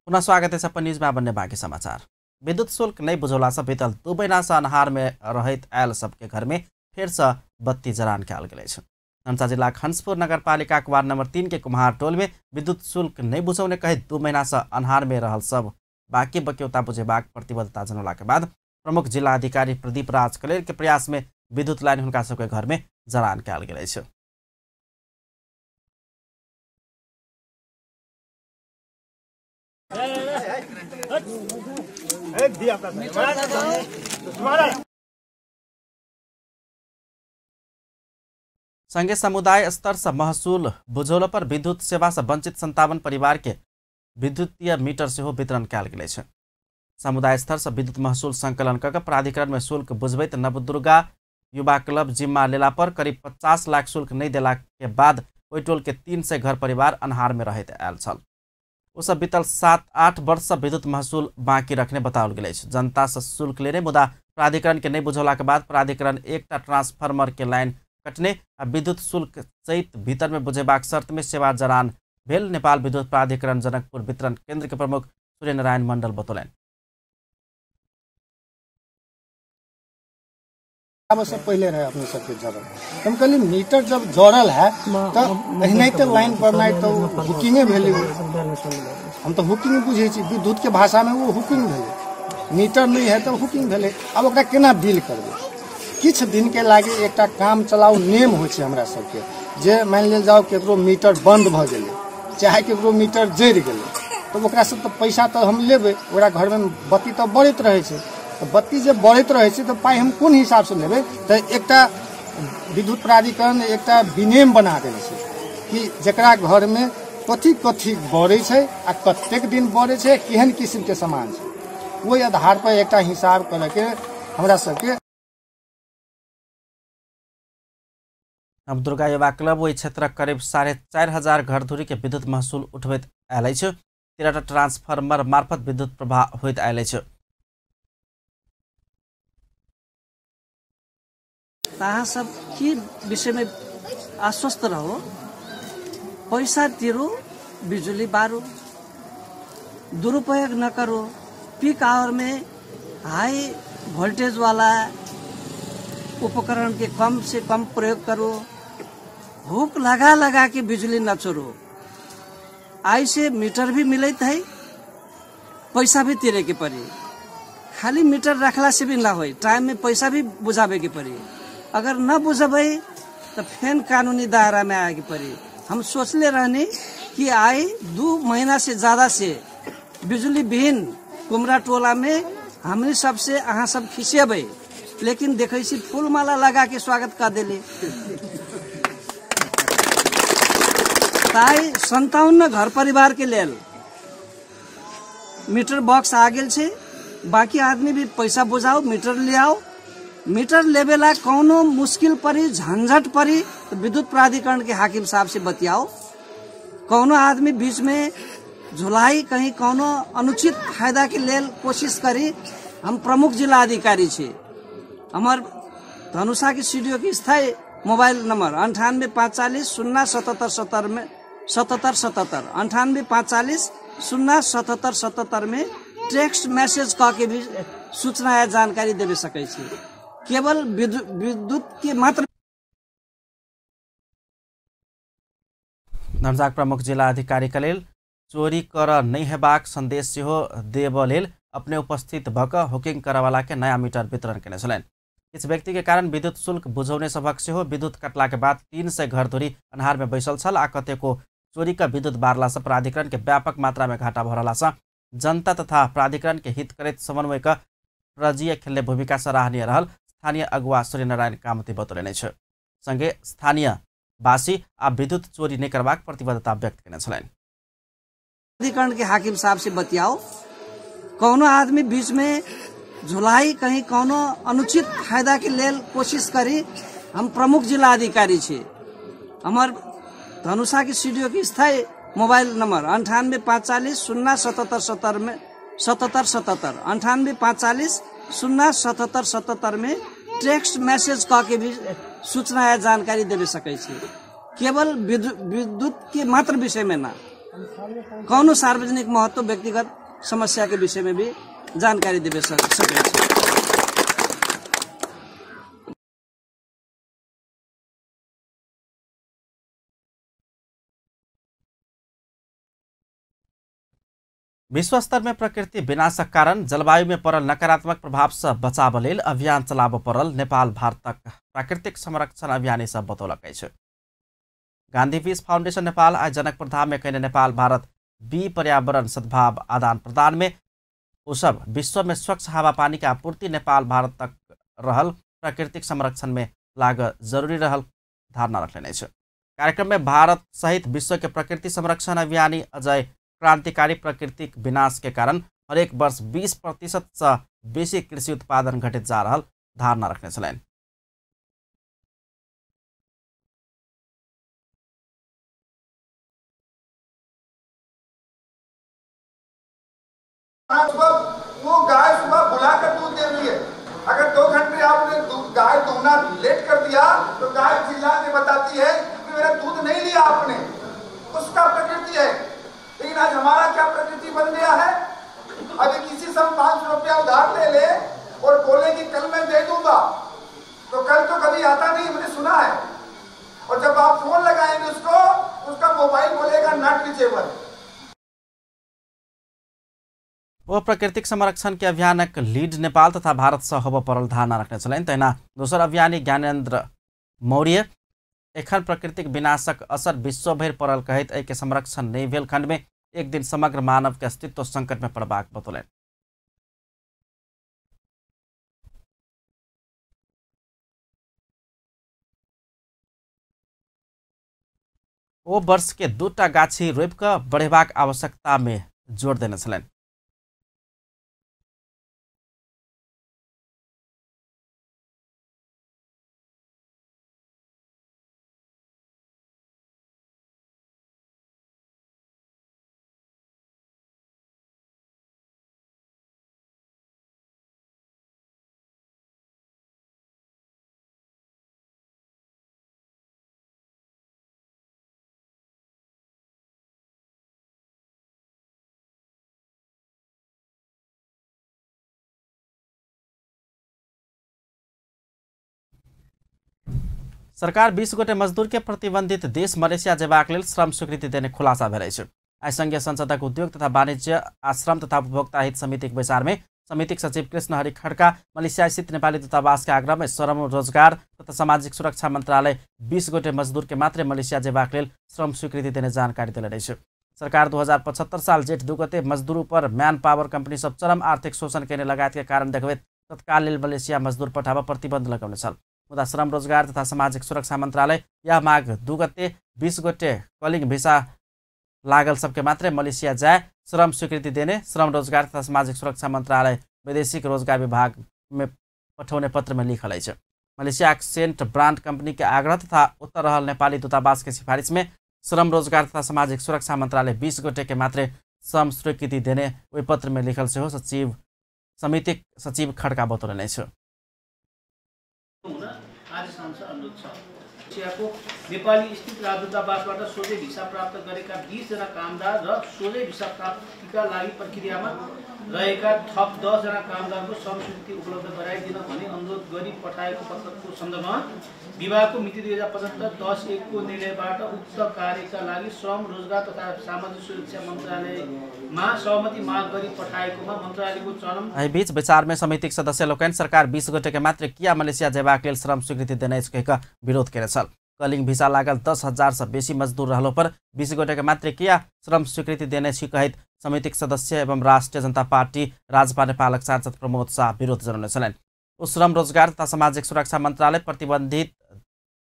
पुनः स्वागत है अपन न्यूज में बन्ने बाकी समाचार। विद्युत शुल्क नहि बुझौला से बीतल 2 महीना से अन्हार में रहैत आयल सबके घर में फेर से बत्ती जरान कयल गेल अछि। धनुषा जिला हंसपुर नगरपालिका वार्ड नंबर 3 के कुम्हार टोल में विद्युत शुल्क नहीं बुझौने कहे 2 महीना से अन्हार में रहल सब बाकी बक्यौता बुझेबाक प्रतिबद्धता जनौला के बाद प्रमुख जिला अधिकारी प्रदीप राज कलेर के प्रयास में विद्युत लाइन हुनका सबके घर में जरान कयल गेल अछि। संगे समुदाय स्तर से महसूल बुझौल पर विद्युत सेवा से वंचित 57 परिवार के विद्युतीय मीटर सेहो वितरण कयल गेल अछि। समुदाय स्तर से विद्युत महसूल संकलन कऽ प्राधिकरण में शुल्क बुझबैत नवदुर्गा युवा क्लब जिम्मा लेला पर करीब 50 लाख शुल्क नहीं देला के बाद ओहि टोल के 300 घर परिवार अन्हार में रहैत आयल छल। ओ सब बीतल 7-8 वर्ष से विद्युत महसूल बाकी रखने बताओल गेल अछि। जनता से शुल्क लेने मुदा प्राधिकरण के नहीं बुझौला के बाद प्राधिकरण एकटा ट्रांसफार्मर के लाइन कटने आ विद्युत शुल्क चैत भीतर में बुझेबाक शर्त में सेवा जरान भेल नेपाल विद्युत प्राधिकरण जनकपुर वितरण केंद्र के प्रमुख सूर्यनारायण मंडल बतौलनि। से पहले रहे अपने सबके जड़ल, हम कहली मीटर जब जड़ल है तो एनाहिते लाइन पड़नाइ तो हुकिंगे भेलै। हम तो हुकिंग बुझै छी, विद्युत के भाषा में वो हुकिंग भेलै। मीटर नहीं है तो हुकिंग भेलै। आब ओकरा केना बिल करबै? किछु दिन के लागे एकटा काम चलाउ नेम होइ छै हमरा सबके, जे मानि लेल जाओ केकरो मीटर बंद भऽ गेलै चाहे केकरो मीटर जरि गेलै तऽ ओकरा सब तऽ पैसा तऽ हम लेबै। ओकरा घरमे बत्ती तऽ बढ़ैत रहै छै, तऽ बत्ती जे बढ़ैत रहै छै तऽ पाइ हम कोन हिसाबसँ लेबै? तऽ एकटा विद्युत प्राधिकरण एकटा विनियम बना देने छै कि जकरा घरमे कथी कथी बढ़ै छै आ कतेक दिन बढ़ै छै, केहन किसिमके सामान छै, ओहि आधार पर एकटा हिसाब करैके हमरा सबके। नवदुर्गा युवा क्लब ओहि क्षेत्रक करीब 4,500 घरधुरी के विद्युत महसूल उठबैत आयल अछि। 13टा ट्रांसफार्मर मार्फत विद्युत प्रवाह होइत आयल अछि। अहाँ सब की विषय में आश्वस्त रहो, पैसा तिरू, बिजुली बारू, दुरुपयोग न करो। पीक आवर में हाई वोल्टेज वाला उपकरण के कम से कम प्रयोग करो, हुक लगा लगा के बिजली न चोरो। आई से मीटर भी मिलत है, पैसा भी तिरे के पड़ी। खाली मीटर रखला से भी ना हो, टाइम में पैसा भी बुझावे के पड़ी। अगर न बुझबै तो फेन कानूनी दायरा में आए के पड़ी। हम सोचले रहनी कि आई 2 महीना से ज्यादा से बिजली विहीन कुमरा टोला में हमने सबसे अहाँ सब खिसेबै, लेकिन देखै छी फूल माला लगा के स्वागत कर देली। ताई 57 घर परिवार के लेल मीटर बॉक्स आ गेल छै। बाकी आदमी भी पैसा बुझाओ, मीटर ले आओ। मीटर लेवेला कोनो मुश्किल पड़ी, झंझट पड़ी तो विद्युत प्राधिकरण के हाकिम साहब से बतियाओ। कोनो आदमी बीच में झुलाई कहीं कोनो अनुचित फायदा के लेल कोशिश करी, हम प्रमुख जिला अधिकारी छी। हमार धनुषा के सीडीओ के स्थायी मोबाइल नंबर 98 540 0 77 70 में 77 77 98 540 0 77 77 में टेक्स्ट मैसेज कऽ के भी सूचना या जानकारी देवे सकै छी। केवल विद्युत के मात्र। धनुषाक प्रमुख जिला अधिकारी के लेल चोरी कर नहीं हेबाक संदेश सेहो देबऽ लेल अपने उपस्थित भऽ कऽ हुकिंग करऽवाला के नया मीटर वितरण केने छलनि। किछु व्यक्ति के कारण विद्युत शुल्क बुझौने सभक सेहो विद्युत कटला के बाद 300 घरधुरी अन्हार में बैसल छल आ कतेको चोरी का विद्युत बारला से प्राधिकरण के व्यापक मात्रा में घाटा भऽ रहला से जनता तथा प्राधिकरण के हित करैत समन्वय का प्रजीय खेलने भूमिका सराहनीय रहल स्थानीय अगुवा सूर्यनारायण कामती बतौलनि अछि। संगे स्थानीय वासी आ विद्युत चोरी नहि करबाक प्रतिबद्धता व्यक्त केने छलनि। प्राधिकरण के हाकिम साहब से बतियाओ, कोनो आदमी बीच में झुलाई कहीं कोनो अनुचित फायदा के लेल कोशिश करी, हम प्रमुख जिला अधिकारी छी। हमार धनुषा के सीडीओ के स्थायी मोबाइल नंबर 98 540 0 77 70 में 77 77 98 540 0 77 77 में टेक्स्ट मैसेज कऽ के भी सूचना या जानकारी देवे सकै छी। केवल विद्युत के मात्र विषय में ना, कोनो सार्वजनिक महत्व व्यक्तिगत समस्या के विषय में भी जानकारी देबे सकै छी। विश्व स्तर में प्रकृति विनाशक कारण जलवायु में पड़ल नकारात्मक प्रभाव से बचाव लेल अभियान चलाबऽ पड़ल नेपाल भारतक प्राकृतिक संरक्षण अभियानी सब बतौलक अछि। गांधी पीस फाउंडेशन नेपाल आइ जनकपुर धाम में कयने नेपाल भारत बी पर्यावरण सद्भाव आदान प्रदान में ओ सब विश्व में स्वच्छ हावा पानी के आपूर्ति नेपाल भारत तक रहल प्राकृतिक संरक्षण में लाग जरूरी रहल धारणा रखने अछि। कार्यक्रम में भारत सहित विश्व के प्रकृति संरक्षण अभियानी अजय क्रांतिकारी प्राकृतिक विनाश के कारण हरेक वर्ष 20% से बेसी कृषि उत्पादन घटित जा रहा धारणा रखने छलनि। वो गाय सुबह बुलाकर दूध दे रही है, अगर 2 घंटे आपने गाय दूहना लेट कर दिया तो गाय चिल्ला के बताती है कि मेरा दूध नहीं लिया आपने। उसका प्रकृति है। लेकिन आज हमारा क्या प्रकृति बन गया है, अभी किसी से हम 5 रुपया उधार ले ले और बोले कि कल मैं दे दूंगा, तो कल तो कभी आता नहीं, मैंने सुना है। और जब आप फोन लगाएंगे उसको, उसका मोबाइल बोलेगा not reachable. ओ प्राकृतिक संरक्षण के अभियानक लीड नेपाल तथा भारत से होबऽ पड़ल धारणा रखने छलनि। तहिना दोसर अभियानी ज्ञानेन्द्र मौर्य एखन प्राकृतिक विनाशक असर विश्व भरि पड़ल कहैत एहि के संरक्षण नहि भेल खंड में एक दिन समग्र मानव के अस्तित्व संकट में पड़बाक बतौलनि। ओ वर्ष के 2 गाछी रोपि कऽ बढ़ेबाक आवश्यकता में जोर देने छलनि। सरकार 20 गोटे मजदूर के प्रतिबंधित देश मलेशिया जेबाक लेल श्रम स्वीकृति देने खुलासा भेल अछि। आइ संघीय संसदक उद्योग तथा वाणिज्य आ श्रम तथा उपभोक्ता हित समितिक बैसार में समितिक सचिव कृष्ण हरि खड्का मलेशिया स्थित नेपाली दूतावास के आग्रह में श्रम रोजगार तथा सामाजिक सुरक्षा मंत्रालय 20 गोटे मजदूर के मात्रै मलेशिया जेबाक लेल श्रम स्वीकृति देने जानकारी देने अछि। सरकार 2075 साल जेठ 2 गते मजदूर पर मैन पावर कंपनी सब चरम आर्थिक शोषण केने लगायत के कारण देखबैत तत्काल लेल मलेशिया मजदूर पठाब प्रतिबंध लगौने छल। मुदा श्रम रोजगार तथा सामाजिक सुरक्षा मंत्रालय यह माघ 2 गते 20 गोटे कलिंग भिसा लागल सबके मात्रै मलेशिया जाए श्रम स्वीकृति देने श्रम रोजगार तथा सामाजिक सुरक्षा मंत्रालय वैदेशिक रोजगार विभाग में पठौने पत्र में लिखल अछि। मलेशिया सेंट ब्रांड कंपनी के आग्रह तथा उत्तर रहल नेपाली दूतावास के सिफारिश में श्रम रोजगार तथा सामाजिक सुरक्षा मंत्रालय 20 गोटे के मात्रै श्रम स्वीकृति देने ओहि पत्र में लिखल सेहो सचिव समितिक सचिव खड्का बतौलनि अछि। नेपाली स्थित राजदूतावासबाट सोझै भिसा प्राप्त गरेका 20 जना कामदार र सोझै भिसा प्राप्तिका लागि प्रक्रियामा रहेका थप 10 जना कामदारको श्रम स्वीकृति उपलब्ध गराइदिन भनी अनुरोध गरी पठाएको पत्रको सन्दर्भमा विभागको मिति 2075-10-1 को निर्णयबाट उक्त कार्यका लागि श्रम रोजगार तथा सामाजिक सुरक्षा मन्त्रालयमा सहमति माग गरी पठाएकोमा मन्त्रालयको चलन। एहि बीच विचार में समितिक सदस्य लोकनि सरकार 20 गोटे के मात्र किया मलेशिया जेबाक लेल श्रम स्वीकृति देने अछि कहि कऽ विरोध केने छल। कलिंग भिसा लागल 10,000 से बेसी मजदूर रहलो पर 20 गोटे के मात्र किया श्रम स्वीकृति देने छी कहैत समितिक सदस्य एवं राष्ट्रिय जनता पार्टी राजपा नेपालक सांसद प्रमोद शाह विरोध जनौने छलनि। ओ श्रम रोजगार तथा सामाजिक सुरक्षा मंत्रालय प्रतिबंधित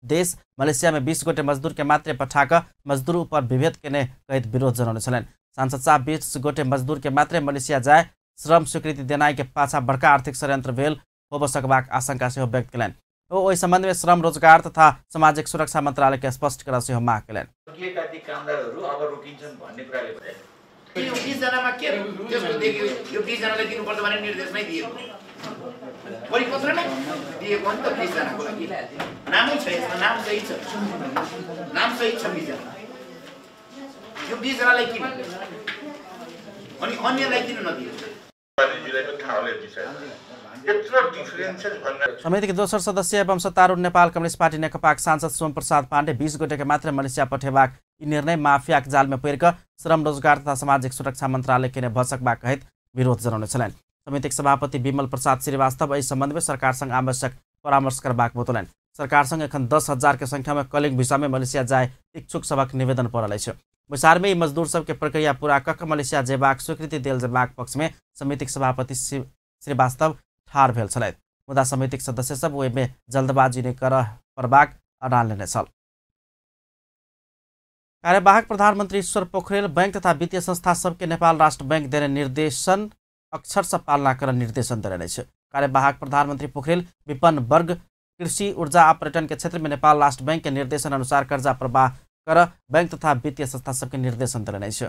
देश मलेशिया में 20 गोटे मजदूर के मात्र पठाकऽ मजदूर ऊपर विभेद केने कहैत विरोध जनौने छलनि। सांसद शाह 20 गोटे मजदूर के मात्र मलेशिया जाए श्रम स्वीकृति देनाइ के पाछा बड़का आर्थिक षड्यंत्र भेल होबऽ सकबाक आशंका सेहो व्यक्त केलनि। ओ ओहि संबंध में श्रम रोजगार तथा सामाजिक सुरक्षा मंत्रालय के स्पष्ट करऽ सेहो माग केलनि। कामदारहरू अब रोकिन्छन् भन्ने कुराले यो 20 जनामा के त्यसको देखियो यो 20 जनालाई दिनुपर्छ भन्ने निर्देश नै दिएको परिपत्र नै दिएको नि त 20 जनाको लागि नामै छ यसमा नाम सही छ 20 जना। यो 20 जनालाई किन अनि अन्यलाई किन नदियो? समिति के दोसर सदस्य एवं सत्तारूढ़ नेपाल कम्युनिस्ट पार्टी नेकपाक सांसद सोमप्रसाद पाण्डे 20 गोटे के मात्र मलेसिया पठेबाक ई निर्णय माफियाक जाल में पड़ि कऽ श्रम रोजगार तथा सामाजिक सुरक्षा मंत्रालय केने भऽ सकबाक कहैत विरोध जनौने छलनि। समितिक सभापति विमल प्रसाद श्रीवास्तव एहि संबंध में सरकार संग आवश्यक परामर्श करबाक बतौलनि। सरकार संग एखन 10,000 के संख्या में कलिंग भिसा में मलेसिया जाय इच्छुक सभक निवेदन पड़ल अछि। बैसार में ई मजदूर सबके प्रक्रिया पूरा कऽ मलेसिया जेबाक स्वीकृति देल जेबाक पक्ष में समितिक सभापति श्रीवास्तव ठाढ़ भेल छलथि, मुदा समितिक सदस्य सब ओहिमे जल्दबाजी नहि करऽ पड़बाक अड़ान लेने छल। कार्यवाहक प्रधानमन्त्री ईश्वर पोखरेल बैंक तथा वित्तीय संस्था सबके नेपाल राष्ट्र बैंक देने निर्देशन अक्षर से पालना कर निर्देशन देने अछि। कार्यवाहक प्रधानमन्त्री पोखरेल विपन्न वर्ग, कृषि, ऊर्जा आ पर्यटन के क्षेत्र में नेपाल राष्ट्र बैंक के निर्देशन अनुसार कर्जा प्रवाह कर बैंक तथा वित्तीय संस्था सबके निर्देशन देने अछि।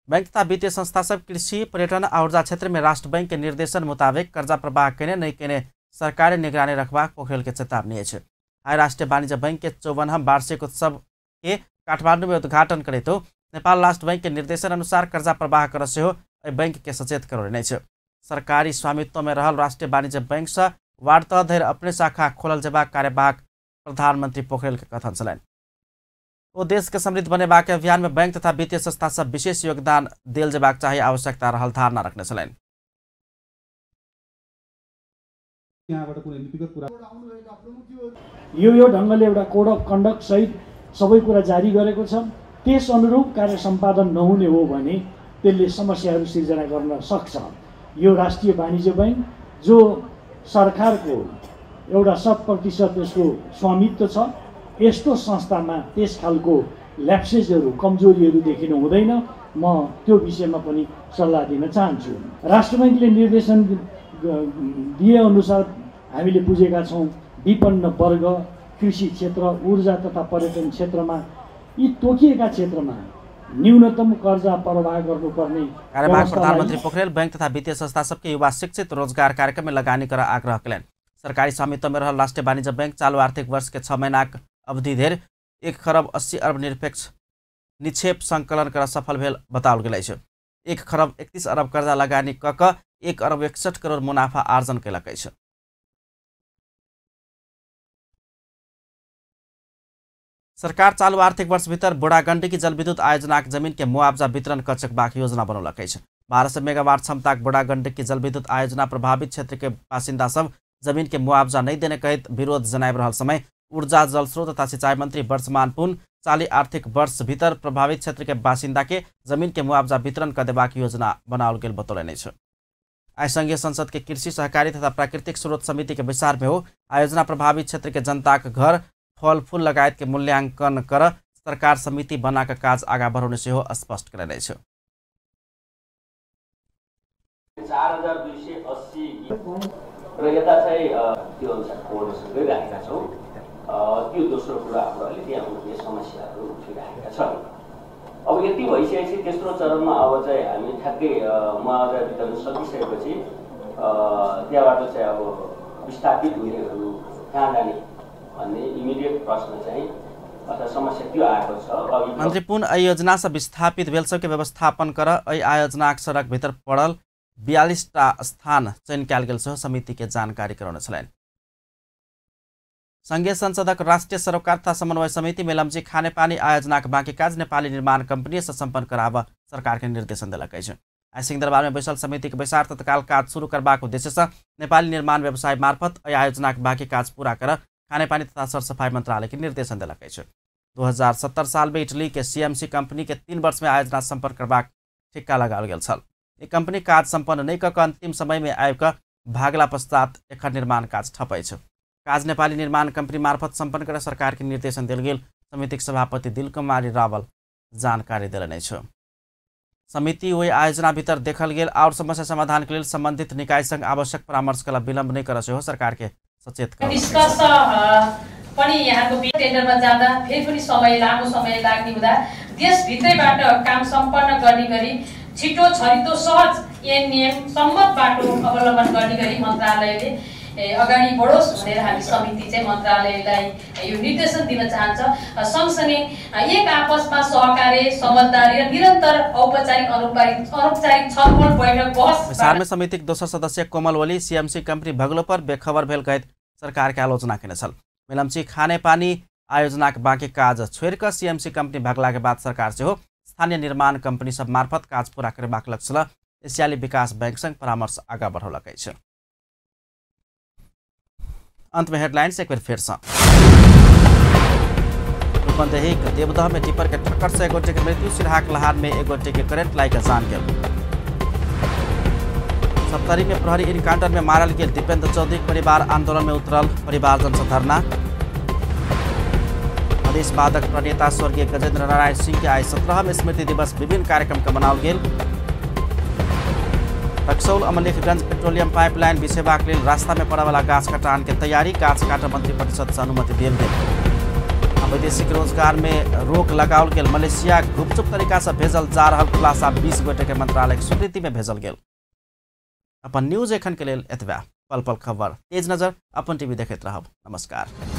बैंक तथा वित्तीय संस्था सब कृषि, पर्यटन आ ऊर्जा क्षेत्र में राष्ट्र बैंक के निर्देशन मुताबिक कर्जा प्रवाह केने नहि केने सरकारी निगरानी रखबाक पोखरेल के चेतावनी अछि। आइ राष्ट्रिय वाणिज्य बैंक के 54वां वार्षिक उत्सव के काठमांडू में उद्घाटन करैत नेपाल राष्ट्र बैंक के निर्देशन अनुसार कर्जा प्रवाह कर सेहो एहि बैंक के सचेत करौने अछि। सरकारी स्वामित्व में रहल राष्ट्रिय वाणिज्य बैंक से वार्ड तह धरि अपने शाखा खोलल जेबाक कार्यवाहक प्रधानमन्त्री पोखरेल के कथन छलनि। ओ देश के समृद्ध बनेबाक अभियान में बैंक तथा वित्तीय संस्था सब विशेष योगदान देल जेबाक चाही आवश्यकता रहल धारणा रखने छलनि। यो ढङ्गले एउटा कोड अफ कन्डक्ट सहित सबै कुरा जारी गरेको छ, त्यस अनुरूप कार्य सम्पादन नहुने हो भने त्यसले समस्याहरू सिर्जना गर्न सक्छ। यो राष्ट्रिय वाणिज्य बैंक जो सरकारको एउटा 100% यसको स्वामित्व छ, यस्तो संस्थामा त्यस खालको ल्याप्सेसहरू, कमजोरीहरू देखिनु हुँदैन। म त्यो विषयमा पनि सल्लाह दिन चाहन्छु। राष्ट्र बैंकले निर्देशन दिएअनुसार हामीले बुझेका छौँ विपन्न वर्ग, कृषि क्षेत्र, ऊर्जा तथा पर्यटन क्षेत्रमा यी तोकिएका क्षेत्रमा न्यूनतम कर्जा प्रवाह गर्नुपर्ने। कार्यवाहक प्रधानमन्त्री पोखरेल बैंक तथा वित्तीय संस्था सबके युवा शिक्षित रोजगार कार्यक्रम में लगानी कर आग्रह कयलनि। सरकारी स्वामित्व में रहल राष्ट्रिय वाणिज्य बैंक चालू आर्थिक वर्ष के 6 महीनाक अवधि धरि 1 खरब 80 अरब निरपेक्ष निक्षेप संकलन कर सफल भेल बताओल गेल अछि। 1 खरब 31 अरब कर्जा लगानी कऽ कऽ 1 अरब 61 करोड़ मुनाफा आर्जन कयलक अछि। सरकार चालू आर्थिक वर्ष भीतर बुढ़ागण्डकी जलविद्युत आयोजनाक जमीन के मुआवजा वितरण कर सकबाक योजना बनौलक अछि। 1200 मेगावाट क्षमताक बुढ़ागण्डकी जलविद्युत आयोजना प्रभावित क्षेत्र के बासिन्दा सब जमीन के मुआवजा नहीं देने कहैत विरोध जनाबि रहल समय ऊर्जा, जलस्रोत तथा सिंचाई मंत्री वर्षमान पुन चालू आर्थिक वर्ष भीतर प्रभावित क्षेत्र के बासिन्दा के जमीन के मुआवजा वितरण कर देबाक योजना बनाओल गेल बतौलनि अछि। आइ संघीय संसद के कृषि, सहकारी तथा प्राकृतिक स्रोत समिति के बैसार में हो आयोजना प्रभावित क्षेत्र के जनताक घर, फल फूल लगायत के मूल्यांकन कर सरकार समिति बना के काज आगा बढ़ौने सेहो स्पष्ट कयलनि अछि। 4280 र यता चाहिँ त्यो अनुसार कोर्डिनेसन गरिराखेका छौँ। त्यो दोस्रो कुरा हाम्रो अहिले त्यहाँ हुने समस्याहरू उठिराखेका छन्। अब यति भइसकेपछि तेस्रो चरणमा अब चाहिँ हामी ठ्याक्कै मुआवजा वितरण सकिसकेपछि त्यहाँबाट चाहिँ अब विस्थापित हुनेहरू कहाँ जाने भन्ने इमिडिएट प्रश्न चाहिँ अथवा समस्या त्यो आएको छ। मन्त्री पुन एहि योजना से विस्थापित भेल सबके व्यवस्थापन कर एहि आयोजनाक सड़क भीतर पड़ल 42 टा स्थान चयन कयल गेल सेहो समिति के जानकारी करौने छलनि। संघीय संसदक राष्ट्रिय सरोकार तथा समन्वय समिति मेलम्ची खानेपानी आयोजनाक बाँकी काज नेपाली निर्माण कंपनी से सम्पन्न कराब सरकार के निर्देशन देलक अछि। आइ सिंहदरबार में बैसल समिति के बैसार तत्काल काज शुरू करबाक उद्देश्य से नेपाली निर्माण व्यवसाय मार्फत एहि आयोजनाक बाँकी काज पूरा कर खानेपानी तथा सरसफाई मंत्रालय के निर्देशन देलक अछि। 2070 साल में इटली के सीएमसी कंपनी के 3 वर्ष में आयोजना सम्पन्न करबाक ठिक्का लगाओल गेल छल। ई कंपनी काज सम्पन्न नहि कऽ अंतिम समय में आबि कऽ भागला पश्चात एकर निर्माण काज ठप अछि। काज नेपाली निर्माण कंपनी मार्फत सम्पन्न कर सरकार के निर्देशन देल गेल समितिक सभापति दिलकुमारी रावल जानकारी देलनि अछि। समिति ओहि आयोजना भीतर देखल गेल और समस्या समाधान के लेल संबंधित निकाय संग आवश्यक परामर्श कला विलंब नहि कर सेहो सरकार के सचेत कर। निष्कर्ष पनि यहाँको टेन्डरमा जाँदा फेरि पनि समय लामो समय लाग्ने हुँदा देशभित्रैबाट काम सम्पन्न गर्ने गरी छिटो छरितो सहज ऐन नियम सम्मत बाटो अवलम्बन गर्ने गरी मन्त्रालयले अगाडि बढोस् भनेर हामी समिति चाहिँ मन्त्रालयलाई यो निर्देशन दिन चाहन्छ। सँगसँगै एक आपसमा सहकार्य, समझदारी र निरन्तर औपचारिक अनौपचारिक छलफल, बैठक, बहस। समितिक दोसर सदस्य कोमल ओली सीएमसी कंपनी भगलो पर बेखबर भेल कहैत सरकार के आलोचना केने छल। मेलम्ची खानेपानी आयोजनाक बाँकी काज छोड़ि कऽ सीएमसी कंपनी भगला के बाद सरकार सेहो स्थानीय निर्माण कंपनी सब मार्फत काज पूरा करबाक लक्ष्य ल एशियाली विकास बैंक संग परामर्श आगा बढ़ौलक अछि। अंत में हेडलाइंस एक बेर फेर सँ। रूपन्देही देवदह में टिपर के टक्कर से एक गोटे के मृत्यु, सिरहाक लहार में एक गोटे के करेंट लागि कऽ जान गेल। सप्तरी में प्रहरी इनकाउंटर में मारल गेल दीपेंद्र चौधरी परिवार आंदोलन में उतरल परिवारजन से धरना। मधेशवादक प्रणेता स्वर्गीय गजेंद्र नारायण सिंह के आइ 17वां स्मृति दिवस विभिन्न कार्यक्रम के मनाओल गेल। रक्सौल अमलेखगंज पेट्रोलियम पाइपलाइन बिछेबाक लेल रास्ता में पड़यवला गाछ कटान के तैयारी, गाछ काटऽ मंत्री परिषद से अनुमति देल गेल। वैदेशिक रोजगार में रोक लगाओल गेल मलेशिया गुपचुप तरीका से भेजल जा रहल खुलासा 20 गोटे के मंत्रालय के स्वीकृति में भेजल गेल। अपन न्यूज एखन के लेल एतबा। पल पल खबर तेज नजर अपन टीवी देखैत रहब। नमस्कार।